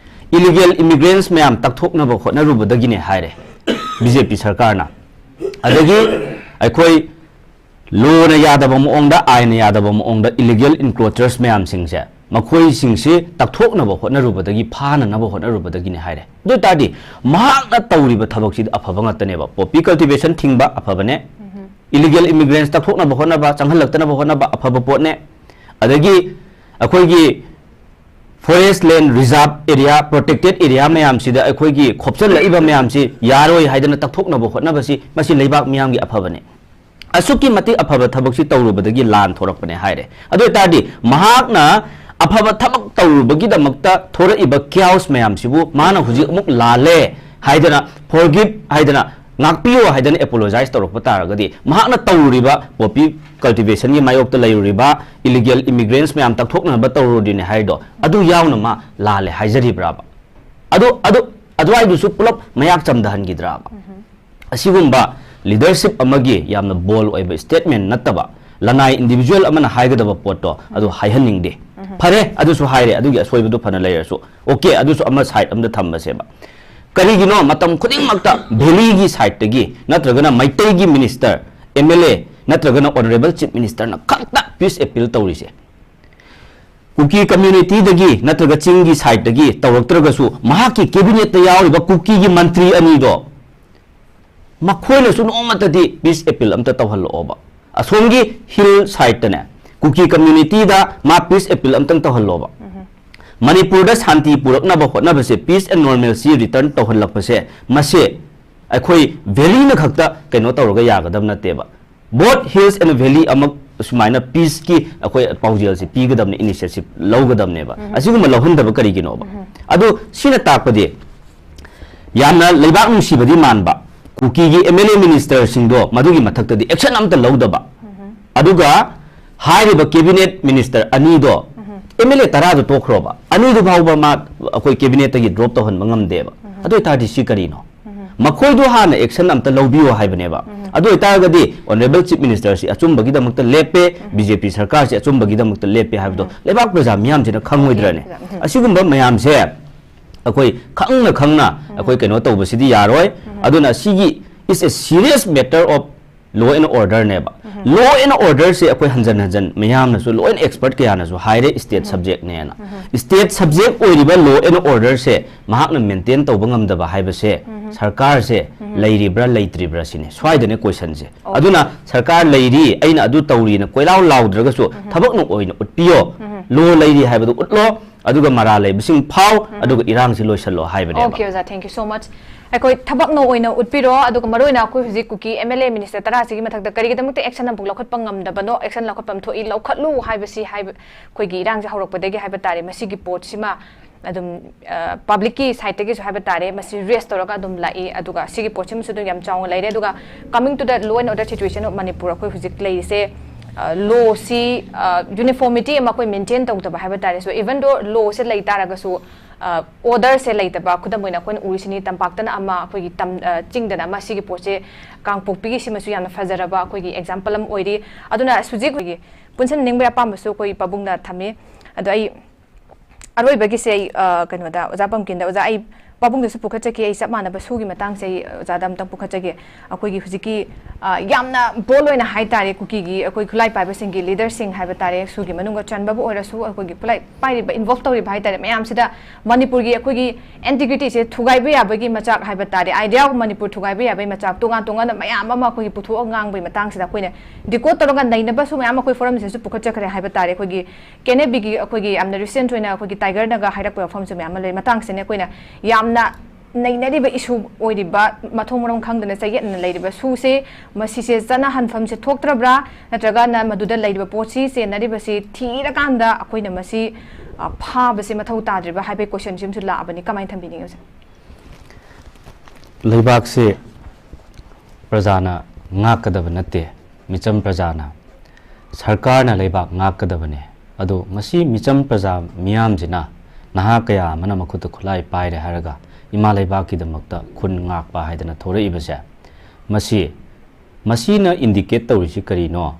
Illegal immigrants ꯃꯌꯥꯝ ꯇꯛꯊꯣꯛꯅꯕ ꯍꯣꯠꯅꯔꯨꯕꯗꯒꯤꯅꯦ ꯍꯥꯏꯔꯦ B J P ꯁꯔꯀꯥꯔꯅ꯫ ꯑꯗꯒꯤ ꯑꯩꯈꯣꯏ ꯂꯣꯅ ꯌꯥꯗꯕ ꯃꯑꯣꯡꯗ, ꯑꯥꯏꯟꯅ ꯌꯥꯗꯕ ꯃꯑꯣꯡꯗ ꯏꯂꯤꯒꯦꯜ ꯏꯟꯀ꯭ꯔꯣꯆꯔꯁ ꯃꯌꯥꯝꯁꯤꯡꯁꯦ ꯃꯈꯣꯏꯁꯤꯡꯁꯤ ꯇꯛꯊꯣꯛꯅꯕ ꯍꯣꯠꯅꯔꯨꯕꯗꯒꯤ, ꯐꯥꯅꯅꯕ ꯍꯣꯠꯅꯔꯨꯕꯗꯒꯤꯅꯤ ꯍꯥꯏꯔꯦ꯫ ꯑꯗꯨ ꯑꯣꯏ ꯇꯥꯔꯗꯤ ꯃꯍꯥꯛꯅ ꯇꯧꯔꯤꯕ ꯊꯕꯛꯁꯤꯗꯤ ꯑꯐꯕ ꯉꯥꯛꯇꯅꯦꯕ꯫ ꯄꯣꯄꯤ ꯀꯜꯇꯤꯚꯦꯁꯟ ꯊꯤꯡꯕ ꯑꯐꯕꯅꯦ, ꯏꯂꯤꯒꯦꯜ ꯏꯃꯤꯒ꯭ꯔꯦꯟꯁ ꯇꯛꯊꯣꯛꯅꯕ ꯍꯣꯠꯅꯕ, ꯆꯪꯍꯜꯂꯛꯇꯅꯕ ꯍꯣꯠꯅꯕ ꯑꯐꯕ ꯄꯣꯠꯅꯦ꯫ ꯑꯗꯒꯤ ꯑꯩꯈꯣꯏꯒꯤ ꯐꯣꯔꯦꯁ ꯂꯦꯟ ꯔꯤꯖꯥꯔꯚ ꯑꯦꯔꯤꯌꯥ, ꯄ꯭ꯔꯣꯇꯦꯛꯇꯦꯠ ꯑꯦꯔꯤꯌꯥ ꯃꯌꯥꯝꯁꯤꯗ ꯑꯩꯈꯣꯏꯒꯤ ꯈꯣꯞꯆꯜꯂꯛꯏꯕ ꯃꯌꯥꯝꯁꯤ ꯌꯥꯔꯣꯏ ꯍꯥꯏꯗꯅ ꯇꯛꯊꯣꯛꯅꯕ ꯍꯣꯠꯅꯕꯁꯤ, ꯃꯁꯤ ꯂꯩꯕꯥꯛ ꯃꯤꯌꯥꯝꯒꯤ ꯑꯐꯕꯅꯦ꯫ ꯑꯁꯨꯛꯀꯤ ꯃꯇꯤꯛ ꯑꯐꯕ ꯊꯕꯛꯁꯤ ꯇꯧꯔꯨꯕꯗꯒꯤ ꯂꯥꯟ ꯊꯣꯔꯛꯄꯅꯦ ꯍꯥꯏꯔꯦ꯫ ꯑꯗꯨ ꯑꯣꯏ ꯇꯥꯔꯗꯤ ꯃꯍꯥꯛꯅ ꯑꯐꯕ ꯊꯕꯛ ꯇꯧꯔꯨꯕꯒꯤꯗꯃꯛꯇ ꯊꯣꯔꯛꯏꯕ ꯀꯤꯌꯥꯎꯁ ꯃꯌꯥꯝꯁꯤꯕꯨ ꯃꯥꯅ ꯍꯧꯖꯤꯛ ꯑꯃꯨꯛ ꯂꯥꯜꯂꯦ ꯍꯥꯏꯗꯅ, ꯐꯣꯔꯒꯤꯞ ꯍꯥꯏꯗꯅ, ꯉꯥꯛꯄꯤꯌꯣ ꯍꯥꯏꯗꯅ ꯑꯦꯄꯣꯂꯣꯖꯥꯏꯁ ꯇꯧꯔꯛꯄ ꯇꯥꯔꯒꯗꯤ, ꯃꯍꯥꯛꯅ ꯇꯧꯔꯨꯔꯤꯕ ꯄꯣꯄꯤ ꯀꯜꯇꯤꯚꯦꯁꯟꯒꯤ ꯃꯥꯌꯣꯛꯇ ꯂꯩꯔꯨꯔꯤꯕ ꯏꯂꯤꯒꯦꯜ ꯏꯃꯤꯒ꯭ꯔꯦꯟꯁ ꯃꯌꯥꯝ ꯇꯛꯊꯣꯛꯅꯕ ꯇꯧꯔꯨꯔꯤꯅꯦ ꯍꯥꯏꯔꯤꯗꯣ, ꯑꯗꯨ ꯌꯥꯎꯅ ꯃꯥ ꯂꯥꯜꯂꯦ ꯍꯥꯏꯖꯔꯤꯕ꯭ꯔꯥꯕ? ꯑꯗꯨ, ꯑꯗꯨ, ꯑꯗꯨꯋꯥꯏꯗꯨꯁꯨ ꯄꯨꯂꯞ ꯃꯌꯥꯛ ꯆꯝꯊꯍꯟꯈꯤꯗ꯭ꯔꯥꯕ? ꯑꯁꯤꯒꯨꯝꯕ ꯂꯤꯗꯔꯁꯤꯞ ꯑꯃꯒꯤ ꯌꯥꯝꯅ ꯕꯣꯜ ꯑꯣꯏꯕ ꯁ꯭ꯇꯦꯠꯃꯦꯟ ꯅꯠꯇꯕ, ꯂꯅꯥꯏ ꯏꯟꯗꯤꯚꯤꯖꯨꯋꯦꯜ ꯑꯃꯅ ꯍꯥꯏꯒꯗꯕ ꯄꯣꯠꯇꯣ ꯑꯗꯨ ꯍꯥꯏꯍꯟꯅꯤꯡꯗꯦ꯫ ꯐꯔꯦ, ꯑꯗꯨꯁꯨ ꯍꯥꯏꯔꯦ, ꯑꯗꯨꯒꯤ ꯑꯁꯣꯏꯕꯗꯨ ꯐꯅ ꯂꯩꯔꯁꯨ, ꯑꯣꯀꯦ, ꯑꯗꯨꯁꯨ ꯑꯃ ꯁꯥꯏꯠ ꯑꯃꯗ ꯊꯝꯃꯁꯦꯕ꯫ ꯀꯔꯤꯒꯤꯅꯣ ꯃꯇꯝ ꯈꯨꯗꯤꯡꯃꯛꯇ ꯚꯦꯂꯤꯒꯤ ꯁꯥꯏꯠꯇꯒꯤ ꯅꯠꯇ꯭ꯔꯒꯅ ꯃꯩꯇꯩꯒꯤ ꯃꯤꯅꯤꯁꯇꯔ, ꯑꯦꯝ ꯑꯦꯜ ꯑꯦ ꯅꯠꯇ꯭ꯔꯒꯅ ꯑꯣꯅꯔꯦꯕꯜ ꯆꯤꯐ ꯃꯤꯅꯤꯁꯇꯔꯅ ꯈꯛꯇ ꯄꯤꯁ ꯑꯦꯄꯤꯜ ꯇꯧꯔꯤꯁꯦ? ꯀꯨꯀꯤ ꯀꯝꯃ꯭ꯌꯨꯅꯤꯇꯤꯗꯒꯤ ꯅꯠꯇ꯭ꯔꯒ ꯆꯤꯡꯒꯤ ꯁꯥꯏꯠꯇꯒꯤ ꯇꯧꯔꯛꯇ꯭ꯔꯒꯁꯨ, ꯃꯍꯥꯛꯀꯤ ꯀꯦꯕꯤꯅꯦꯠꯇ ꯌꯥꯎꯔꯤꯕ ꯀꯨꯀꯤꯒꯤ ꯃꯟꯇ꯭ꯔꯤ ꯑꯅꯤꯗꯣ, ꯃꯈꯣꯏꯅꯁꯨ ꯅꯣꯡꯃꯇꯗꯤ ꯄꯤꯁ ꯑꯦꯄꯤꯜ ꯑꯝꯇ ꯇꯧꯍꯜꯂꯛꯑꯣꯕ꯫ ꯑꯁꯣꯝꯒꯤ ꯍꯤꯜ ꯁꯥꯏꯠꯇꯅꯦ, ꯀꯨꯀꯤ ꯀꯝꯃ꯭ꯌꯨꯅꯤꯇꯤꯗ ꯃꯥ ꯄꯤꯁ ꯑꯦꯄꯤꯜ ꯑꯝꯇꯪ ꯇꯧꯍꯜꯂꯣꯕ꯫ ꯃꯅꯤꯄꯨꯔꯗ ꯁꯥꯟꯇꯤ ꯄꯨꯔꯛꯅꯕ ꯍꯣꯠꯅꯕꯁꯦ, ꯄꯤꯁ ꯑꯦꯟ ꯅꯣꯔꯃꯦꯜꯁꯤ ꯔꯤꯇꯔꯟ ꯇꯧꯍꯜꯂꯛꯄꯁꯦ, ꯃꯁꯦ ꯑꯩꯈꯣꯏ ꯚꯦꯂꯤꯅ ꯈꯛꯇ ꯀꯩꯅꯣ ꯇꯧꯔꯒ ꯌꯥꯒꯗꯕ ꯅꯠꯇꯦꯕ꯫ ꯕꯣꯠ ꯍꯤꯜꯁ ꯑꯦꯟ ꯚꯦꯂꯤ ꯑꯃꯛ ꯁꯨꯃꯥꯏꯅ ꯄꯤꯁꯀꯤ ꯑꯩꯈꯣꯏ ꯄꯥꯎꯖꯦꯜꯁꯤ ꯄꯤꯒꯗꯕꯅꯦ, ꯏꯅꯤꯁꯤꯌꯦꯇꯤꯚ ꯂꯧꯒꯗꯕꯅꯦꯕ꯫ ꯑꯁꯤꯒꯨꯝꯕ ꯂꯧꯍꯟꯗꯕ ꯀꯔꯤꯒꯤꯅꯣꯕ? ꯑꯗꯣ ꯁꯤꯅ ꯇꯥꯛꯄꯗꯤ ꯌꯥꯝꯅ ꯂꯩꯕꯥꯛ ꯅꯨꯡꯁꯤꯕꯗꯤ ꯃꯥꯟꯕ, ꯀꯨꯀꯤꯒꯤ ꯑꯦꯝ ꯑꯦꯜ ꯑꯦ ꯃꯤꯅꯤꯁꯇꯔꯁꯤꯡꯗꯣ ꯃꯗꯨꯒꯤ ꯃꯊꯛꯇꯗꯤ ꯑꯦꯛꯁꯟ ꯑꯝꯇ ꯂꯧꯗꯕ, ꯑꯗꯨꯒ ꯍꯥꯏꯔꯤꯕ ꯀꯦꯕꯤꯅꯦꯠ ꯃꯤꯅꯤꯁꯇꯔ ꯑꯅꯤꯗꯣ, ꯑꯦꯝ ꯑꯦꯜ ꯑꯦ ꯇꯔꯥꯗꯣ ꯇꯣꯛꯈ꯭ꯔꯣꯕ, ꯑꯅꯤꯗꯨ ꯐꯥꯎꯕ ꯃꯥ ꯑꯩꯈꯣꯏ ꯀꯦꯕꯤꯅꯦꯠꯇꯒꯤ ꯗ꯭ꯔꯣꯞ ꯇꯧꯍꯟꯕ ꯉꯝꯗꯦꯕ꯫ ꯑꯗꯨ ꯑꯣꯏꯇꯥꯔꯗꯤ ꯁꯤ ꯀꯔꯤꯅꯣ? ꯃꯈꯣꯏꯗꯣ ꯍꯥꯟꯅ ꯑꯦꯛꯁꯟ ꯑꯝꯇ ꯂꯧꯕꯤꯌꯣ ꯍꯥꯏꯕꯅꯦꯕ꯫ ꯑꯗꯨ ꯑꯣꯏꯇꯥꯔꯒꯗꯤ ꯑꯣꯅꯔꯦꯕꯜ ꯆꯤꯐ ꯃꯤꯅꯤꯁꯇꯔꯁꯤ ꯑꯆꯨꯝꯕꯒꯤꯗꯃꯛꯇ ꯂꯦꯞꯄꯦ, ꯕꯤ ꯖꯦ ꯄꯤ ꯁꯔꯀꯥꯔꯁꯤ ꯑꯆꯨꯝꯕꯒꯤꯗꯃꯛꯇ ꯂꯦꯞꯄꯦ ꯍꯥꯏꯕꯗꯣ ꯂꯩꯕꯥꯛ ꯄ꯭ꯔꯖꯥ ꯃꯤꯌꯥꯝꯁꯤꯅ ꯈꯪꯉꯣꯏꯗ꯭ꯔꯅꯦ? ꯑꯁꯤꯒꯨꯝꯕ ꯃꯌꯥꯝꯁꯦ ꯑꯩꯈꯣꯏ ꯈꯪꯅ ꯈꯪꯅ ꯑꯩꯈꯣꯏ ꯀꯩꯅꯣ ꯇꯧꯕꯁꯤꯗꯤ ꯌꯥꯔꯣꯏ꯫ ꯑꯗꯨꯅ ꯁꯤꯒꯤ is a serious matter of law and orderꯅꯦꯕ꯫ Law and orderꯁꯦ ꯑꯩꯈꯣꯏ ꯍꯟꯖꯟ ꯍꯟꯖꯟ ꯃꯌꯥꯝꯅꯁꯨ, ꯂꯣꯏꯅ expert ꯀꯌꯥꯅꯁꯨ ꯍꯥꯏꯔꯦ, state subjectꯅꯦꯅ꯫ State subject ꯑꯣꯏꯔꯤꯕ law and orderꯁꯦ ꯃꯍꯥꯛꯅ maintain ꯇꯧꯕ ꯉꯝꯗꯕ ꯍꯥꯏꯕꯁꯦ ꯁꯔꯀꯥꯔꯁꯦ ꯂꯩꯔꯤꯕ꯭ꯔꯥ ꯂꯩꯇ꯭ꯔꯤꯕ꯭ꯔꯥ ꯁꯤꯅꯦ꯫ ꯁ꯭ꯋꯥꯏꯗꯅꯦ questionꯁꯦ꯫ ꯑꯗꯨꯅ ꯁꯔꯀꯥꯔ ꯂꯩꯔꯤ, ꯑꯩꯅ ꯑꯗꯨ ꯇꯧꯔꯤꯅ ꯀꯣꯏꯂꯥꯎ ꯂꯥꯎꯗ꯭ꯔꯒꯁꯨ ꯊꯕꯛꯅ ꯑꯣꯏꯅ ꯎꯠꯄꯤꯌꯣ꯫ Law ꯂꯩꯔꯤ ꯍꯥꯏꯕꯗꯨ ꯎꯠꯂꯣ, ꯑꯗꯨꯒ ꯃꯔꯥꯜ ꯂꯩꯕꯁꯤꯡ ꯐꯥꯎ, ꯑꯗꯨꯒ ꯏꯔꯥꯡꯁꯤ ꯂꯣꯏꯁꯤꯜꯂꯣ ꯍꯥꯏꯕꯅꯦꯕ꯫ Okay, ꯑꯣꯖꯥ, thank you so much. ꯑꯩꯈꯣꯏ ꯊꯕꯛꯅ ꯑꯣꯏꯅ ꯎꯠꯄꯤꯔꯣ, ꯑꯗꯨꯒ ꯃꯔꯨꯑꯣꯏꯅ ꯑꯩꯈꯣꯏ ꯍꯧꯖꯤꯛ ꯀꯨꯀꯤ M L A minister ꯇꯔꯥꯁꯤꯒꯤ ꯃꯊꯛꯇ ꯀꯔꯤꯒꯤꯗꯃꯛꯇ action ꯑꯃꯐꯥꯎ ꯂꯧꯈꯠꯄ ꯉꯝꯗꯕꯅꯣ? Action ꯂꯧꯈꯠꯐꯝ ꯊꯣꯛꯏ, ꯂꯧꯈꯠꯂꯨ ꯍꯥꯏꯕꯁꯤ ꯍꯥꯏꯕ, ꯑꯩꯈꯣꯏꯒꯤ ꯏꯔꯥꯡꯁꯦ ꯍꯧꯔꯛꯄꯗꯒꯤ ꯍꯥꯏꯕ ꯇꯥꯔꯦ, ꯃꯁꯤꯒꯤ ꯄꯣꯠꯁꯤꯃ ꯑꯗꯨꯝ, ꯑ, publicꯀꯤ sideꯇꯒꯤꯁꯨ ꯍꯥꯏꯕ ꯇꯥꯔꯦ, ꯃꯁꯤ raise ꯇꯧꯔꯒ ꯑꯗꯨꯝ ꯂꯥꯛꯏ꯫ ꯑꯗꯨꯒ ꯁꯤꯒꯤ ꯄꯣꯠꯁꯤꯃꯁꯨ ꯑꯗꯨꯝ ꯌꯥꯝ ꯆꯥꯎꯅ ꯂꯩꯔꯦ꯫ ꯑꯗꯨꯒ coming to the law and order situation of Manipur, ꯑꯩꯈꯣꯏ ꯍꯧꯖꯤꯛ ꯂꯩꯔꯤꯁꯦ, ꯑ, lawꯁꯤ, ꯑ, uniformity ꯑꯃ ꯑꯩꯈꯣꯏ maintain ꯇꯧꯗꯕ ꯍꯥꯏꯕ ꯇꯥꯔꯦ꯫ So even though lawꯁꯦ ꯂꯩ ꯇꯥꯔꯒꯁꯨ, ꯑ, orderꯁꯦ ꯂꯩꯇꯕ, ꯈꯨꯗꯝ ꯑꯣꯏꯅ ꯑꯩꯈꯣꯏꯅ ꯎꯔꯤꯁꯤꯅꯤ, ꯇꯝꯄꯥꯛꯇꯅ ꯑꯃ, ꯑꯩꯈꯣꯏꯒꯤ ꯇꯝ-, ꯑ, ꯆꯤꯡꯗꯅ ꯑꯃ, ꯁꯤꯒꯤ ꯄꯣꯠꯁꯦ ꯀꯥꯡꯄꯣꯛꯄꯤꯒꯤ ꯁꯤꯃꯁꯨ ꯌꯥꯝꯅ ꯐꯖꯔꯕ ꯑꯩꯈꯣꯏꯒꯤ example ꯑꯃ ꯑꯣꯏꯔꯤ꯫ ꯑꯗꯨꯅ ꯍꯧꯖꯤꯛ ꯑꯩꯈꯣꯏꯒꯤ ꯄꯨꯟꯁꯤꯟꯅꯤꯡꯕ ꯑꯄꯥꯝꯕꯁꯨ ꯑꯩꯈꯣꯏ ꯄꯥꯕꯨꯡꯗ ꯊꯝꯃꯤ꯫ ꯑꯗꯣ ꯑꯩ ꯑꯔꯣꯏꯕꯒꯤꯁꯦ ꯑꯩ, ꯑ, ꯀꯩꯅꯣꯗ, ꯑꯣꯖꯥ ꯄꯝꯀꯤꯟꯗ, ꯑꯣꯖꯥ, ꯑꯩ ꯄꯥꯕꯨꯡꯗꯁꯨ ꯄꯨꯈꯠꯆꯒꯦ, ꯑꯩ ꯆꯞ ꯃꯥꯟꯅꯕ ꯁꯨꯒꯤ ꯃꯇꯥꯡꯁꯦ ꯑꯩ ꯑꯣꯖꯥꯗ ꯑꯝꯇꯪ ꯄꯨꯈꯠꯆꯒꯦ꯫ ꯑꯩꯈꯣꯏꯒꯤ ꯍꯧꯖꯤꯛꯀꯤ, ꯑ, ꯌꯥꯝꯅ bold ꯑꯣꯏꯅ ꯍꯥꯏ ꯇꯥꯔꯦ, ꯀꯨꯀꯤꯒꯤ ꯑꯩꯈꯣꯏ ꯈꯨꯠꯂꯥꯏ ꯄꯥꯏꯕꯁꯤꯡꯒꯤ leaderꯁꯤꯡ ꯍꯥꯏꯕ ꯇꯥꯔꯦ, ꯁꯨꯒꯤ ꯃꯅꯨꯡꯗ ꯆꯟꯕꯕꯨ ꯑꯣꯏꯔꯁꯨ, ꯑꯩꯈꯣꯏꯒꯤ ꯈꯨꯠꯂꯥꯏ ꯄꯥꯏꯔꯤꯕ, involve ꯇꯧꯔꯤꯕ ꯍꯥꯏ ꯇꯥꯔꯦ, ꯃꯌꯥꯝꯁꯤꯗ ꯃꯅꯤꯄꯨꯔꯒꯤ ꯑꯩꯈꯣꯏꯒꯤ integrityꯁꯦ ꯊꯨꯒꯥꯏꯕ ꯌꯥꯕꯒꯤ ꯃꯆꯥꯛ ꯍꯥꯏꯕ ꯇꯥꯔꯦ, idea of ꯃꯅꯤꯄꯨꯔ ꯊꯨꯒꯥꯏꯕ ꯌꯥꯕꯒꯤ ꯃꯆꯥꯛ ꯇꯣꯉꯥꯟ ꯇꯣꯉꯥꯟꯅ ꯃꯌꯥꯝ ꯑꯃ ꯑꯩꯈꯣꯏꯒꯤ ꯄꯨꯊꯣꯛꯑ ꯉꯥꯡꯕꯒꯤ ꯃꯇꯥꯡꯁꯤꯗ ꯑꯩꯈꯣꯏꯅ decode ꯇꯧꯔꯒ ꯅꯩꯅꯕꯁꯨ ꯃꯌꯥꯝ ꯑꯩꯈꯣꯏ forumꯁꯤꯗꯁꯨ ꯄꯨꯈꯠꯆꯈ꯭ꯔꯦ ꯍꯥꯏꯕ ꯇꯥꯔꯦ꯫ ꯑꯩꯈꯣꯏꯒꯤ K N A Bꯒꯤ ꯑꯩꯈꯣꯏꯒꯤ ꯌꯥꯝꯅ recent ꯑꯣꯏꯅ ꯑꯩꯈꯣꯏꯒꯤ Tigerꯅꯒ ꯍꯥꯏꯔꯛꯄ ꯋꯥꯐꯝꯁꯨ ꯃꯌꯥꯝ ꯑꯃ ꯂꯩ꯫ ꯃꯇꯥꯡꯁꯤꯅ ꯑꯩꯈꯣꯏꯅ ꯌꯥꯝꯅ ꯅꯩꯅꯔꯤꯕ issue ꯑꯣꯏꯔꯤꯕ, ꯃꯊꯣꯡ ꯃꯔꯝ ꯈꯪꯗꯅ ꯆꯌꯦꯠꯅꯅ ꯂꯩꯔꯤꯕ ꯁꯨꯁꯦ, ꯃꯁꯤꯁꯦ ꯆꯠꯅꯍꯟꯐꯝꯁꯦ ꯊꯣꯛꯇ꯭ꯔꯕ꯭ꯔꯥ? ꯅꯠꯇ꯭ꯔꯒꯅ ꯃꯗꯨꯗ ꯂꯩꯔꯤꯕ ꯄꯣꯠꯁꯤ ꯆꯦꯟꯅꯔꯤꯕꯁꯤ ꯊꯤꯔꯀꯥꯟꯗ ꯑꯩꯈꯣꯏꯅ ꯃꯁꯤ, ꯑ, ꯐꯥꯕꯁꯦ ꯃꯊꯧ ꯇꯥꯗ꯭ꯔꯤꯕ꯭ꯔꯥ ꯍꯥꯏꯕꯒꯤ questionꯁꯤꯃꯁꯨ ꯂꯥꯛꯑꯕꯅꯤ꯫ ꯀꯃꯥꯏꯅ ꯊꯝꯕꯤꯅꯤꯡꯉꯤ ꯑꯣꯖꯥ? ꯂꯩꯕꯥꯛꯁꯦ ꯄ꯭ꯔꯖꯥꯅ ꯉꯥꯛꯀꯗꯕ ꯅꯠꯇꯦ, ꯃꯤꯆꯝ ꯄ꯭ꯔꯖꯥꯅ꯫ ꯁꯔꯀꯥꯔꯅ ꯂꯩꯕꯥꯛ ꯉꯥꯛꯀꯗꯕꯅꯦ꯫ ꯑꯗꯣ ꯉꯁꯤ ꯃꯤꯆꯝ ꯄ꯭ꯔꯖꯥ ꯃꯤꯌꯥꯝꯁꯤꯅ, ꯅꯍꯥ ꯀꯌꯥ ꯑꯃꯅ ꯃꯈꯨꯠꯇ ꯈꯨꯠꯂꯥꯏ ꯄꯥꯏꯔꯦ ꯍꯥꯏꯔꯒ ꯏꯃꯥ ꯂꯩꯕꯥꯛꯀꯤꯗꯃꯛꯇ ꯈꯨꯟ ꯉꯥꯛꯄ ꯍꯥꯏꯗꯅ ꯊꯣꯔꯛꯏꯕꯁꯦ, ꯃꯁꯤ, ꯃꯁꯤꯅ indicate ꯇꯧꯔꯤꯁꯤ ꯀꯔꯤꯅꯣ?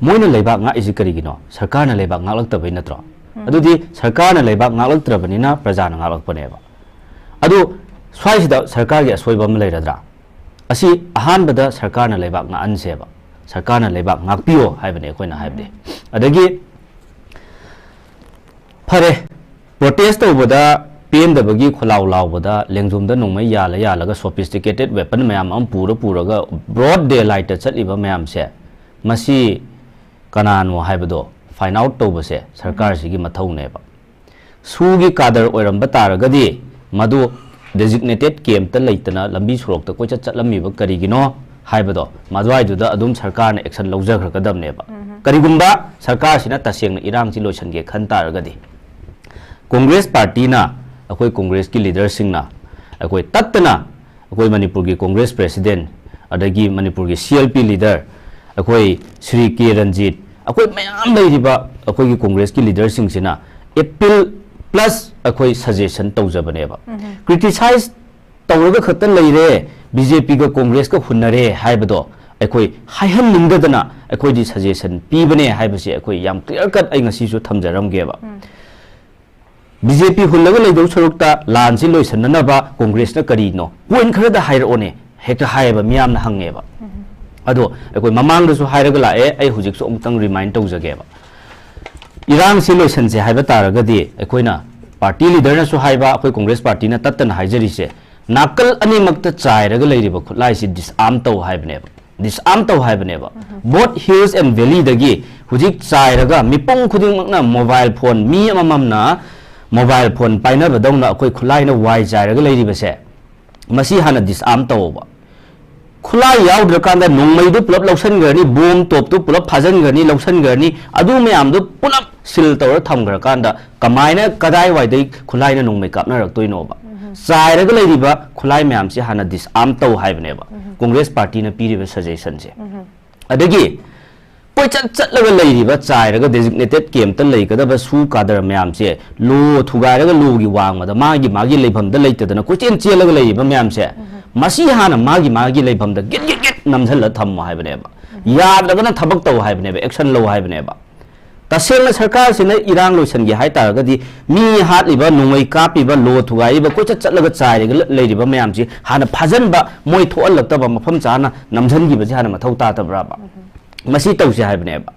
ꯃꯣꯏꯅ ꯂꯩꯕꯥꯛ ꯉꯥꯛꯏꯁꯤ ꯀꯔꯤꯒꯤꯅꯣ? ꯁꯔꯀꯥꯔꯅ ꯂꯩꯕꯥꯛ ꯉꯥꯛꯂꯛꯇꯕꯩ ꯅꯠꯇ꯭ꯔꯣ? ꯑꯗꯨꯗꯤ ꯁꯔꯀꯥꯔꯅ ꯂꯩꯕꯥꯛ ꯉꯥꯛꯂꯛꯇ꯭ꯔꯕꯅꯤꯅ ꯄ꯭ꯔꯖꯥꯅ ꯉꯥꯛꯂꯛꯄꯅꯦꯕ꯫ ꯑꯗꯨ ꯁ꯭ꯋꯥꯏꯁꯤꯗ ꯁꯔꯀꯥꯔꯒꯤ ꯑꯁꯣꯏꯕ ꯑꯃ ꯂꯩꯔꯗ꯭ꯔꯥ? ꯑꯁꯤ ꯑꯍꯥꯟꯕꯗ ꯁꯔꯀꯥꯔꯅ ꯂꯩꯕꯥꯛ ꯉꯥꯛꯍꯟꯁꯦꯕ, ꯁꯔꯀꯥꯔꯅ ꯂꯩꯕꯥꯛ ꯉꯥꯛꯄꯤꯌꯣ ꯍꯥꯏꯕꯅꯦ ꯑꯩꯈꯣꯏꯅ ꯍꯥꯏꯕꯗꯤ꯫ ꯑꯗꯒꯤ ꯐꯔꯦ, protest ꯇꯧꯕꯗ ꯄꯦꯟꯗꯕꯒꯤ ꯈꯣꯜꯂꯥꯎ ꯂꯥꯎꯕꯗ ꯂꯦꯡꯖꯨꯝꯗ ꯅꯣꯡꯃꯩ ꯌꯥꯜꯂ ꯌꯥꯜꯂꯒ sophisticated weapon ꯃꯌꯥꯝ ꯑꯃ ꯄꯨꯔ ꯄꯨꯔꯒ broad daylight ꯇ ꯆꯠꯂꯤꯕ ꯃꯌꯥꯝꯁꯦ, ꯃꯁꯤ ꯀꯅꯥꯅꯣ ꯍꯥꯏꯕꯗꯣ find out ꯇꯧꯕꯁꯦ ꯁꯔꯀꯥꯔꯁꯤꯒꯤ ꯃꯊꯧꯅꯦꯕ꯫ ꯁꯨꯒꯤ ꯀꯥꯗꯔ ꯑꯣꯏꯔꯝꯕ ꯇꯥꯔꯒꯗꯤ ꯃꯗꯨ designated camp ꯇ ꯂꯩꯇꯅ ꯂꯝꯕꯤ ꯁꯣꯔꯣꯛꯇ ꯀꯣꯏꯆꯠ ꯆꯠꯂꯝꯃꯤꯕ ꯀꯔꯤꯒꯤꯅꯣ ꯍꯥꯏꯕꯗꯣ ꯃꯗꯨꯋꯥꯏꯗꯨꯗ ꯑꯗꯨꯝ ꯁꯔꯀꯥꯔꯅ action ꯂꯧꯖꯈ꯭ꯔꯒꯗꯕꯅꯦꯕ꯫ ꯀꯔꯤꯒꯨꯝꯕ ꯁꯔꯀꯥꯔꯁꯤꯅ ꯇꯁꯦꯡꯅ ꯏꯔꯥꯡꯁꯤ ꯂꯣꯏꯁꯤꯟꯒꯦ ꯈꯟ ꯇꯥꯔꯒꯗꯤ꯫ Congress party ꯅ, ꯑꯩꯈꯣꯏ Congress ꯀꯤ leader ꯁꯤꯡꯅ ꯑꯩꯈꯣꯏ ꯇꯠꯇꯅ ꯑꯩꯈꯣꯏ ꯃꯅꯤꯄꯨꯔꯒꯤ Congress president, ꯑꯗꯒꯤ ꯃꯅꯤꯄꯨꯔꯒꯤ C L P leader, ꯑꯩꯈꯣꯏ ꯁ꯭ꯔꯤ ꯀꯦ ꯔꯟꯖꯤꯠ, ꯑꯩꯈꯣꯏ ꯃꯌꯥꯝ ꯂꯩꯔꯤꯕ ꯑꯩꯈꯣꯏꯒꯤ Congress ꯀꯤ leader ꯁꯤꯡꯁꯤꯅ appeal plus ꯑꯩꯈꯣꯏ suggestion ꯇꯧꯖꯕꯅꯦꯕ꯫ Criticize ꯇꯧꯔꯒ ꯈꯛꯇ ꯂꯩꯔꯦ, B J P ꯒ Congress ꯀ ꯍꯨꯟꯅꯔꯦ ꯍꯥꯏꯕꯗꯣ ꯑꯩꯈꯣꯏ ꯍꯥꯏꯍꯟꯅꯤꯡꯗꯗꯅ ꯑꯩꯈꯣꯏꯗꯤ suggestion ꯄꯤꯕꯅꯦ ꯍꯥꯏꯕꯁꯦ ꯑꯩꯈꯣꯏ ꯌꯥꯝ clear cut ꯑꯩ ꯉꯁꯤꯁꯨ ꯊꯝꯖꯔꯝꯒꯦꯕ꯫ B J P ꯍꯨꯜꯂꯒ ꯂꯩꯗꯧ ꯁꯔꯨꯛꯇ ꯂꯥꯟꯁꯤ ꯂꯣꯏꯁꯤꯟꯅꯅꯕ Congress ꯅ ꯀꯔꯤꯅꯣ? Point ꯈꯔꯗ ꯍꯥꯏꯔꯛꯑꯣꯅꯦ, ꯍꯦꯛꯇ ꯍꯥꯏꯌꯦꯕ ꯃꯤꯌꯥꯝꯅ ꯍꯪꯉꯦꯕ꯫ ꯑꯗꯣ ꯑꯩꯈꯣꯏ ꯃꯃꯥꯡꯗꯁꯨ ꯍꯥꯏꯔꯒ ꯂꯥꯛꯑꯦ, ꯑꯩ ꯍꯧꯖꯤꯛꯁꯨ ꯑꯃꯨꯛꯇꯪ remind ꯇꯧꯖꯒꯦꯕ꯫ ꯏꯔꯥꯡꯁꯤ ꯂꯣꯏꯁꯤꯟꯁꯦ ꯍꯥꯏꯕ ꯇꯥꯔꯒꯗꯤ ꯑꯩꯈꯣꯏꯅ party leader ꯅꯁꯨ ꯍꯥꯏꯕ, ꯑꯩꯈꯣꯏ Congress party ꯅ ꯇꯠꯇꯅ ꯍꯥꯏꯖꯔꯤꯁꯦ, ꯅꯥꯀꯜ ꯑꯅꯤꯃꯛꯇ ꯆꯥꯏꯔꯒ ꯂꯩꯔꯤꯕ ꯈꯨꯠꯂꯥꯏꯁꯤ disarm ꯇꯧ ꯍꯥꯏꯕꯅꯦꯕ, disarm ꯇꯧ ꯍꯥꯏꯕꯅꯦꯕ꯫ Both hills and valley ꯗꯒꯤ ꯍꯧꯖꯤꯛ ꯆꯥꯏꯔꯒ ꯃꯤꯄꯨꯝ ꯈꯨꯗꯤꯡꯃꯛꯅ mobile phone, ꯃꯤ ꯑꯃꯃꯝꯅ mobile phone ꯄꯥꯏꯅꯕꯗꯧꯅ ꯑꯩꯈꯣꯏ ꯈꯨꯠꯂꯥꯏꯅ ꯋꯥꯏ ꯆꯥꯏꯔꯒ ꯂꯩꯔꯤꯕꯁꯦ, ꯃꯁꯤ ꯍꯥꯟꯅ disarm ꯇꯧꯕ꯫ ꯈꯨꯠꯂꯥꯏ ꯌꯥꯎꯗ꯭ꯔꯀꯥꯟꯗ ꯅꯣꯡꯃꯩꯗꯨ ꯄꯨꯂꯞ ꯂꯧꯁꯤꯟꯈ꯭ꯔꯅꯤ, bomb ꯇꯣꯞꯇꯨ ꯄꯨꯂꯞ ꯐꯥꯖꯤꯟꯈ꯭ꯔꯅꯤ, ꯂꯧꯁꯤꯟꯈ꯭ꯔꯅꯤ, ꯑꯗꯨ ꯃꯌꯥꯝꯗꯨ ꯄꯨꯂꯞ seal ꯇꯧꯔ ꯊꯝꯈ꯭ꯔꯀꯥꯟꯗ ꯀꯃꯥꯏꯅ, ꯀꯗꯥꯏꯋꯥꯏꯗꯩ ꯈꯨꯠꯂꯥꯏꯅ ꯅꯣꯡꯃꯩ ꯀꯥꯞꯅꯔꯛꯇꯣꯏꯅꯣꯕ? ꯆꯥꯏꯔꯒ ꯂꯩꯔꯤꯕ ꯈꯨꯠꯂꯥꯏ ꯃꯌꯥꯝꯁꯤ ꯍꯥꯟꯅ disarm ꯇꯧ ꯍꯥꯏꯕꯅꯦꯕ Congress party ꯅ ꯄꯤꯔꯤꯕ suggestion ꯁꯦ꯫ ꯑꯗꯒꯤ ꯀꯣꯏꯆꯠ ꯆꯠꯂꯒ ꯂꯩꯔꯤꯕ, ꯆꯥꯏꯔꯒ designated camp ꯇ ꯂꯩꯒꯗꯕ ꯁꯨ ꯀꯥꯗꯔ ꯃꯌꯥꯝꯁꯦ, law ꯊꯨꯒꯥꯏꯔꯒ law ꯒꯤ ꯋꯥꯡꯃꯗ ꯃꯥꯒꯤ ꯃꯥꯒꯤ ꯂꯩꯐꯝꯗ ꯂꯩꯇꯗꯅ ꯀꯣꯏꯆꯦꯟ ꯆꯦꯜꯂꯒ ꯂꯩꯔꯤꯕ ꯃꯌꯥꯝꯁꯦ, ꯃꯁꯤ ꯍꯥꯟꯅ ꯃꯥꯒꯤ ꯃꯥꯒꯤ ꯂꯩꯐꯝꯗ ꯒꯤꯠ ꯒꯤꯠ ꯒꯤꯠ ꯅꯝꯁꯤꯜꯂ ꯊꯝꯃꯣ ꯍꯥꯏꯕꯅꯦꯕ꯫ ꯌꯥꯗ꯭ꯔꯒꯅ ꯊꯕꯛ ꯇꯧ ꯍꯥꯏꯕꯅꯦꯕ, action ꯂꯧ ꯍꯥꯏꯕꯅꯦꯕ꯫ ꯇꯁꯦꯡꯅ ꯁꯔꯀꯥꯔꯁꯤꯅ ꯏꯔꯥꯡ ꯂꯣꯏꯁꯤꯟꯒꯦ ꯍꯥꯏꯇꯥꯔꯒꯗꯤ ꯃꯤ ꯍꯥꯠꯂꯤꯕ, ꯅꯣꯡꯃꯩ ꯀꯥꯞꯄꯤꯕ, ꯂꯣ ꯊꯨꯒꯥꯏꯔꯤꯕ, ꯀꯣꯏꯆꯠ ꯆꯠꯂꯒ ꯆꯥꯏꯔꯒ ꯂꯩꯔꯤꯕ ꯃꯌꯥꯝꯁꯤ ꯍꯥꯟꯅ ꯐꯥꯖꯤꯟꯕ, ꯃꯣꯏ ꯊꯣꯛꯍꯜꯂꯛꯇꯕ, ꯃꯐꯝ ꯆꯥꯅ ꯅꯝꯁꯤꯟꯈꯤꯕꯁꯤ ꯍꯥꯟꯅ ꯃꯊꯧ ꯇꯥꯗꯕ꯭ꯔꯕ? ꯃꯁꯤ ꯇꯧꯁꯦ ꯍꯥꯏꯕꯅꯦꯕ꯫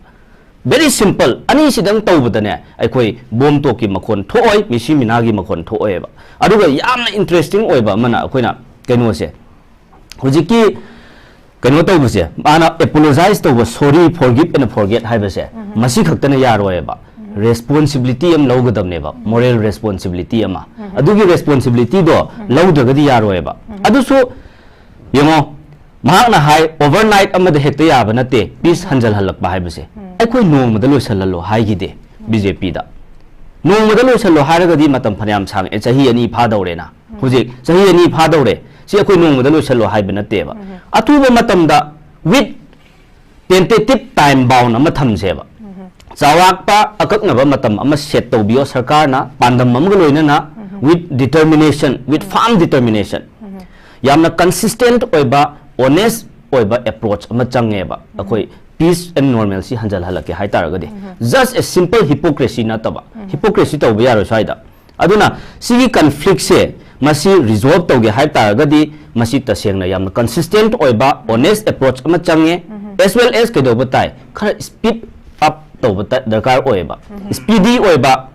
Very simple, ꯑꯅꯤꯁꯤꯗꯪ ꯇꯧꯕꯗꯅꯦ ꯑꯩꯈꯣꯏ ꯕꯣꯝ ꯇꯣꯛꯀꯤ ꯃꯈꯣꯟ ꯊꯣꯛꯑꯣꯏ, ꯃꯤꯁꯤ ꯃꯤꯅꯥꯒꯤ ꯃꯈꯣꯟ ꯊꯣꯛꯑꯣꯏꯕ꯫ ꯑꯗꯨꯒ ꯌꯥꯝꯅ interesting ꯑꯣꯏꯕ ꯑꯃꯅ ꯑꯩꯈꯣꯏꯅ ꯀꯩꯅꯣꯁꯦ, ꯍꯧꯖꯤꯛꯀꯤ ꯀꯩꯅꯣ ꯇꯧꯕꯁꯦ, ꯃꯥꯅ apologize ꯇꯧꯕ, sorry, forgive and forget ꯍꯥꯏꯕꯁꯦ, ꯃꯁꯤ ꯈꯛꯇꯅ ꯌꯥꯔꯣꯏꯕ꯫ Responsibility ꯑꯃ ꯂꯧꯒꯗꯕꯅꯦꯕ, moral responsibility ꯑꯃ꯫ ꯑꯗꯨꯒꯤ responsibilityꯗꯣ ꯂꯧꯗ꯭ꯔꯒꯗꯤ ꯌꯥꯔꯣꯏꯕ꯫ ꯑꯗꯨꯁꯨ ꯌꯦꯡꯉꯣ, ꯃꯍꯥꯛꯅ ꯍꯥꯏ, overnight ꯑꯃꯗ ꯍꯦꯛꯇ ꯌꯥꯕ ꯅꯠꯇꯦ peace ꯍꯟꯖꯜꯍꯜꯂꯛꯄ ꯍꯥꯏꯕꯁꯦ꯫ ꯑꯩꯈꯣꯏ ꯅꯣꯡꯃꯗ ꯂꯣꯏꯁꯜꯍꯜꯂꯣ ꯍꯥꯏꯈꯤꯗꯦ BJPꯗ꯫ ꯅꯣꯡꯃꯗ ꯂꯣꯏꯁꯜꯂꯣ ꯍꯥꯏꯔꯒꯗꯤ ꯃꯇꯝ ꯐꯅꯌꯥꯝ ꯁꯥꯡꯉꯦ, ꯆꯍꯤ ꯑꯅꯤ ꯐꯥꯗꯧꯔꯦꯅ꯫ ꯍꯧꯖꯤꯛ ꯆꯍꯤ ꯑꯅꯤ ꯐꯥꯗꯧꯔꯦ꯫ ꯁꯤ ꯑꯩꯈꯣꯏ ꯅꯣꯡꯃꯗ ꯂꯣꯏꯁꯜꯂꯣ ꯍꯥꯏꯕ ꯅꯠꯇꯦꯕ꯫ ꯑꯊꯨꯕ ꯃꯇꯝꯗ with tentative time bound ꯑꯃ ꯊꯝꯁꯦꯕ꯫ ꯆꯥꯎꯔꯥꯛꯄ ꯑꯀꯛꯅꯕ ꯃꯇꯝ ꯑꯃ set ꯇꯧꯕꯤꯌꯣ ꯁꯔꯀꯥꯔꯅ, ꯄꯥꯟꯗꯝ ꯑꯃꯒ ꯂꯣꯏꯅꯅ, with determination, with firm determination꯫ ꯌꯥꯝꯅ consistent ꯑꯣꯏꯕ, honest ꯑꯣꯏꯕ approach ꯑꯃ ꯆꯪꯉꯦꯕ꯫ ꯑꯩꯈꯣꯏ peace and normalcy ꯍꯟꯖꯜꯍꯜꯂꯛꯀꯦ ꯍꯥꯏꯇꯥꯔꯒꯗꯤ, just a simple hypocrisy ꯅꯠꯇꯕ, hypocrisy ꯇꯧꯕ ꯌꯥꯔꯣꯏ ꯁ꯭ꯋꯥꯏꯗ꯫ ꯑꯗꯨꯅ ꯁꯤꯒꯤ conflictꯁꯦ ꯃꯁꯤ resolve ꯇꯧꯒꯦ ꯍꯥꯏꯕ ꯇꯥꯔꯒꯗꯤ ꯃꯁꯤ ꯇꯁꯦꯡꯅ ꯌꯥꯝꯅ consistent ꯑꯣꯏꯕ, honest approach ꯑꯃ ꯆꯪꯉꯦ꯫ As well as ꯀꯩꯗꯧꯕ ꯇꯥꯏ? ꯈꯔ speed up ꯇꯧꯕ ꯇ-, ꯗꯔꯀꯥꯔ ꯑꯣꯏꯌꯦꯕ꯫ Speedy ꯑꯣꯏꯕ,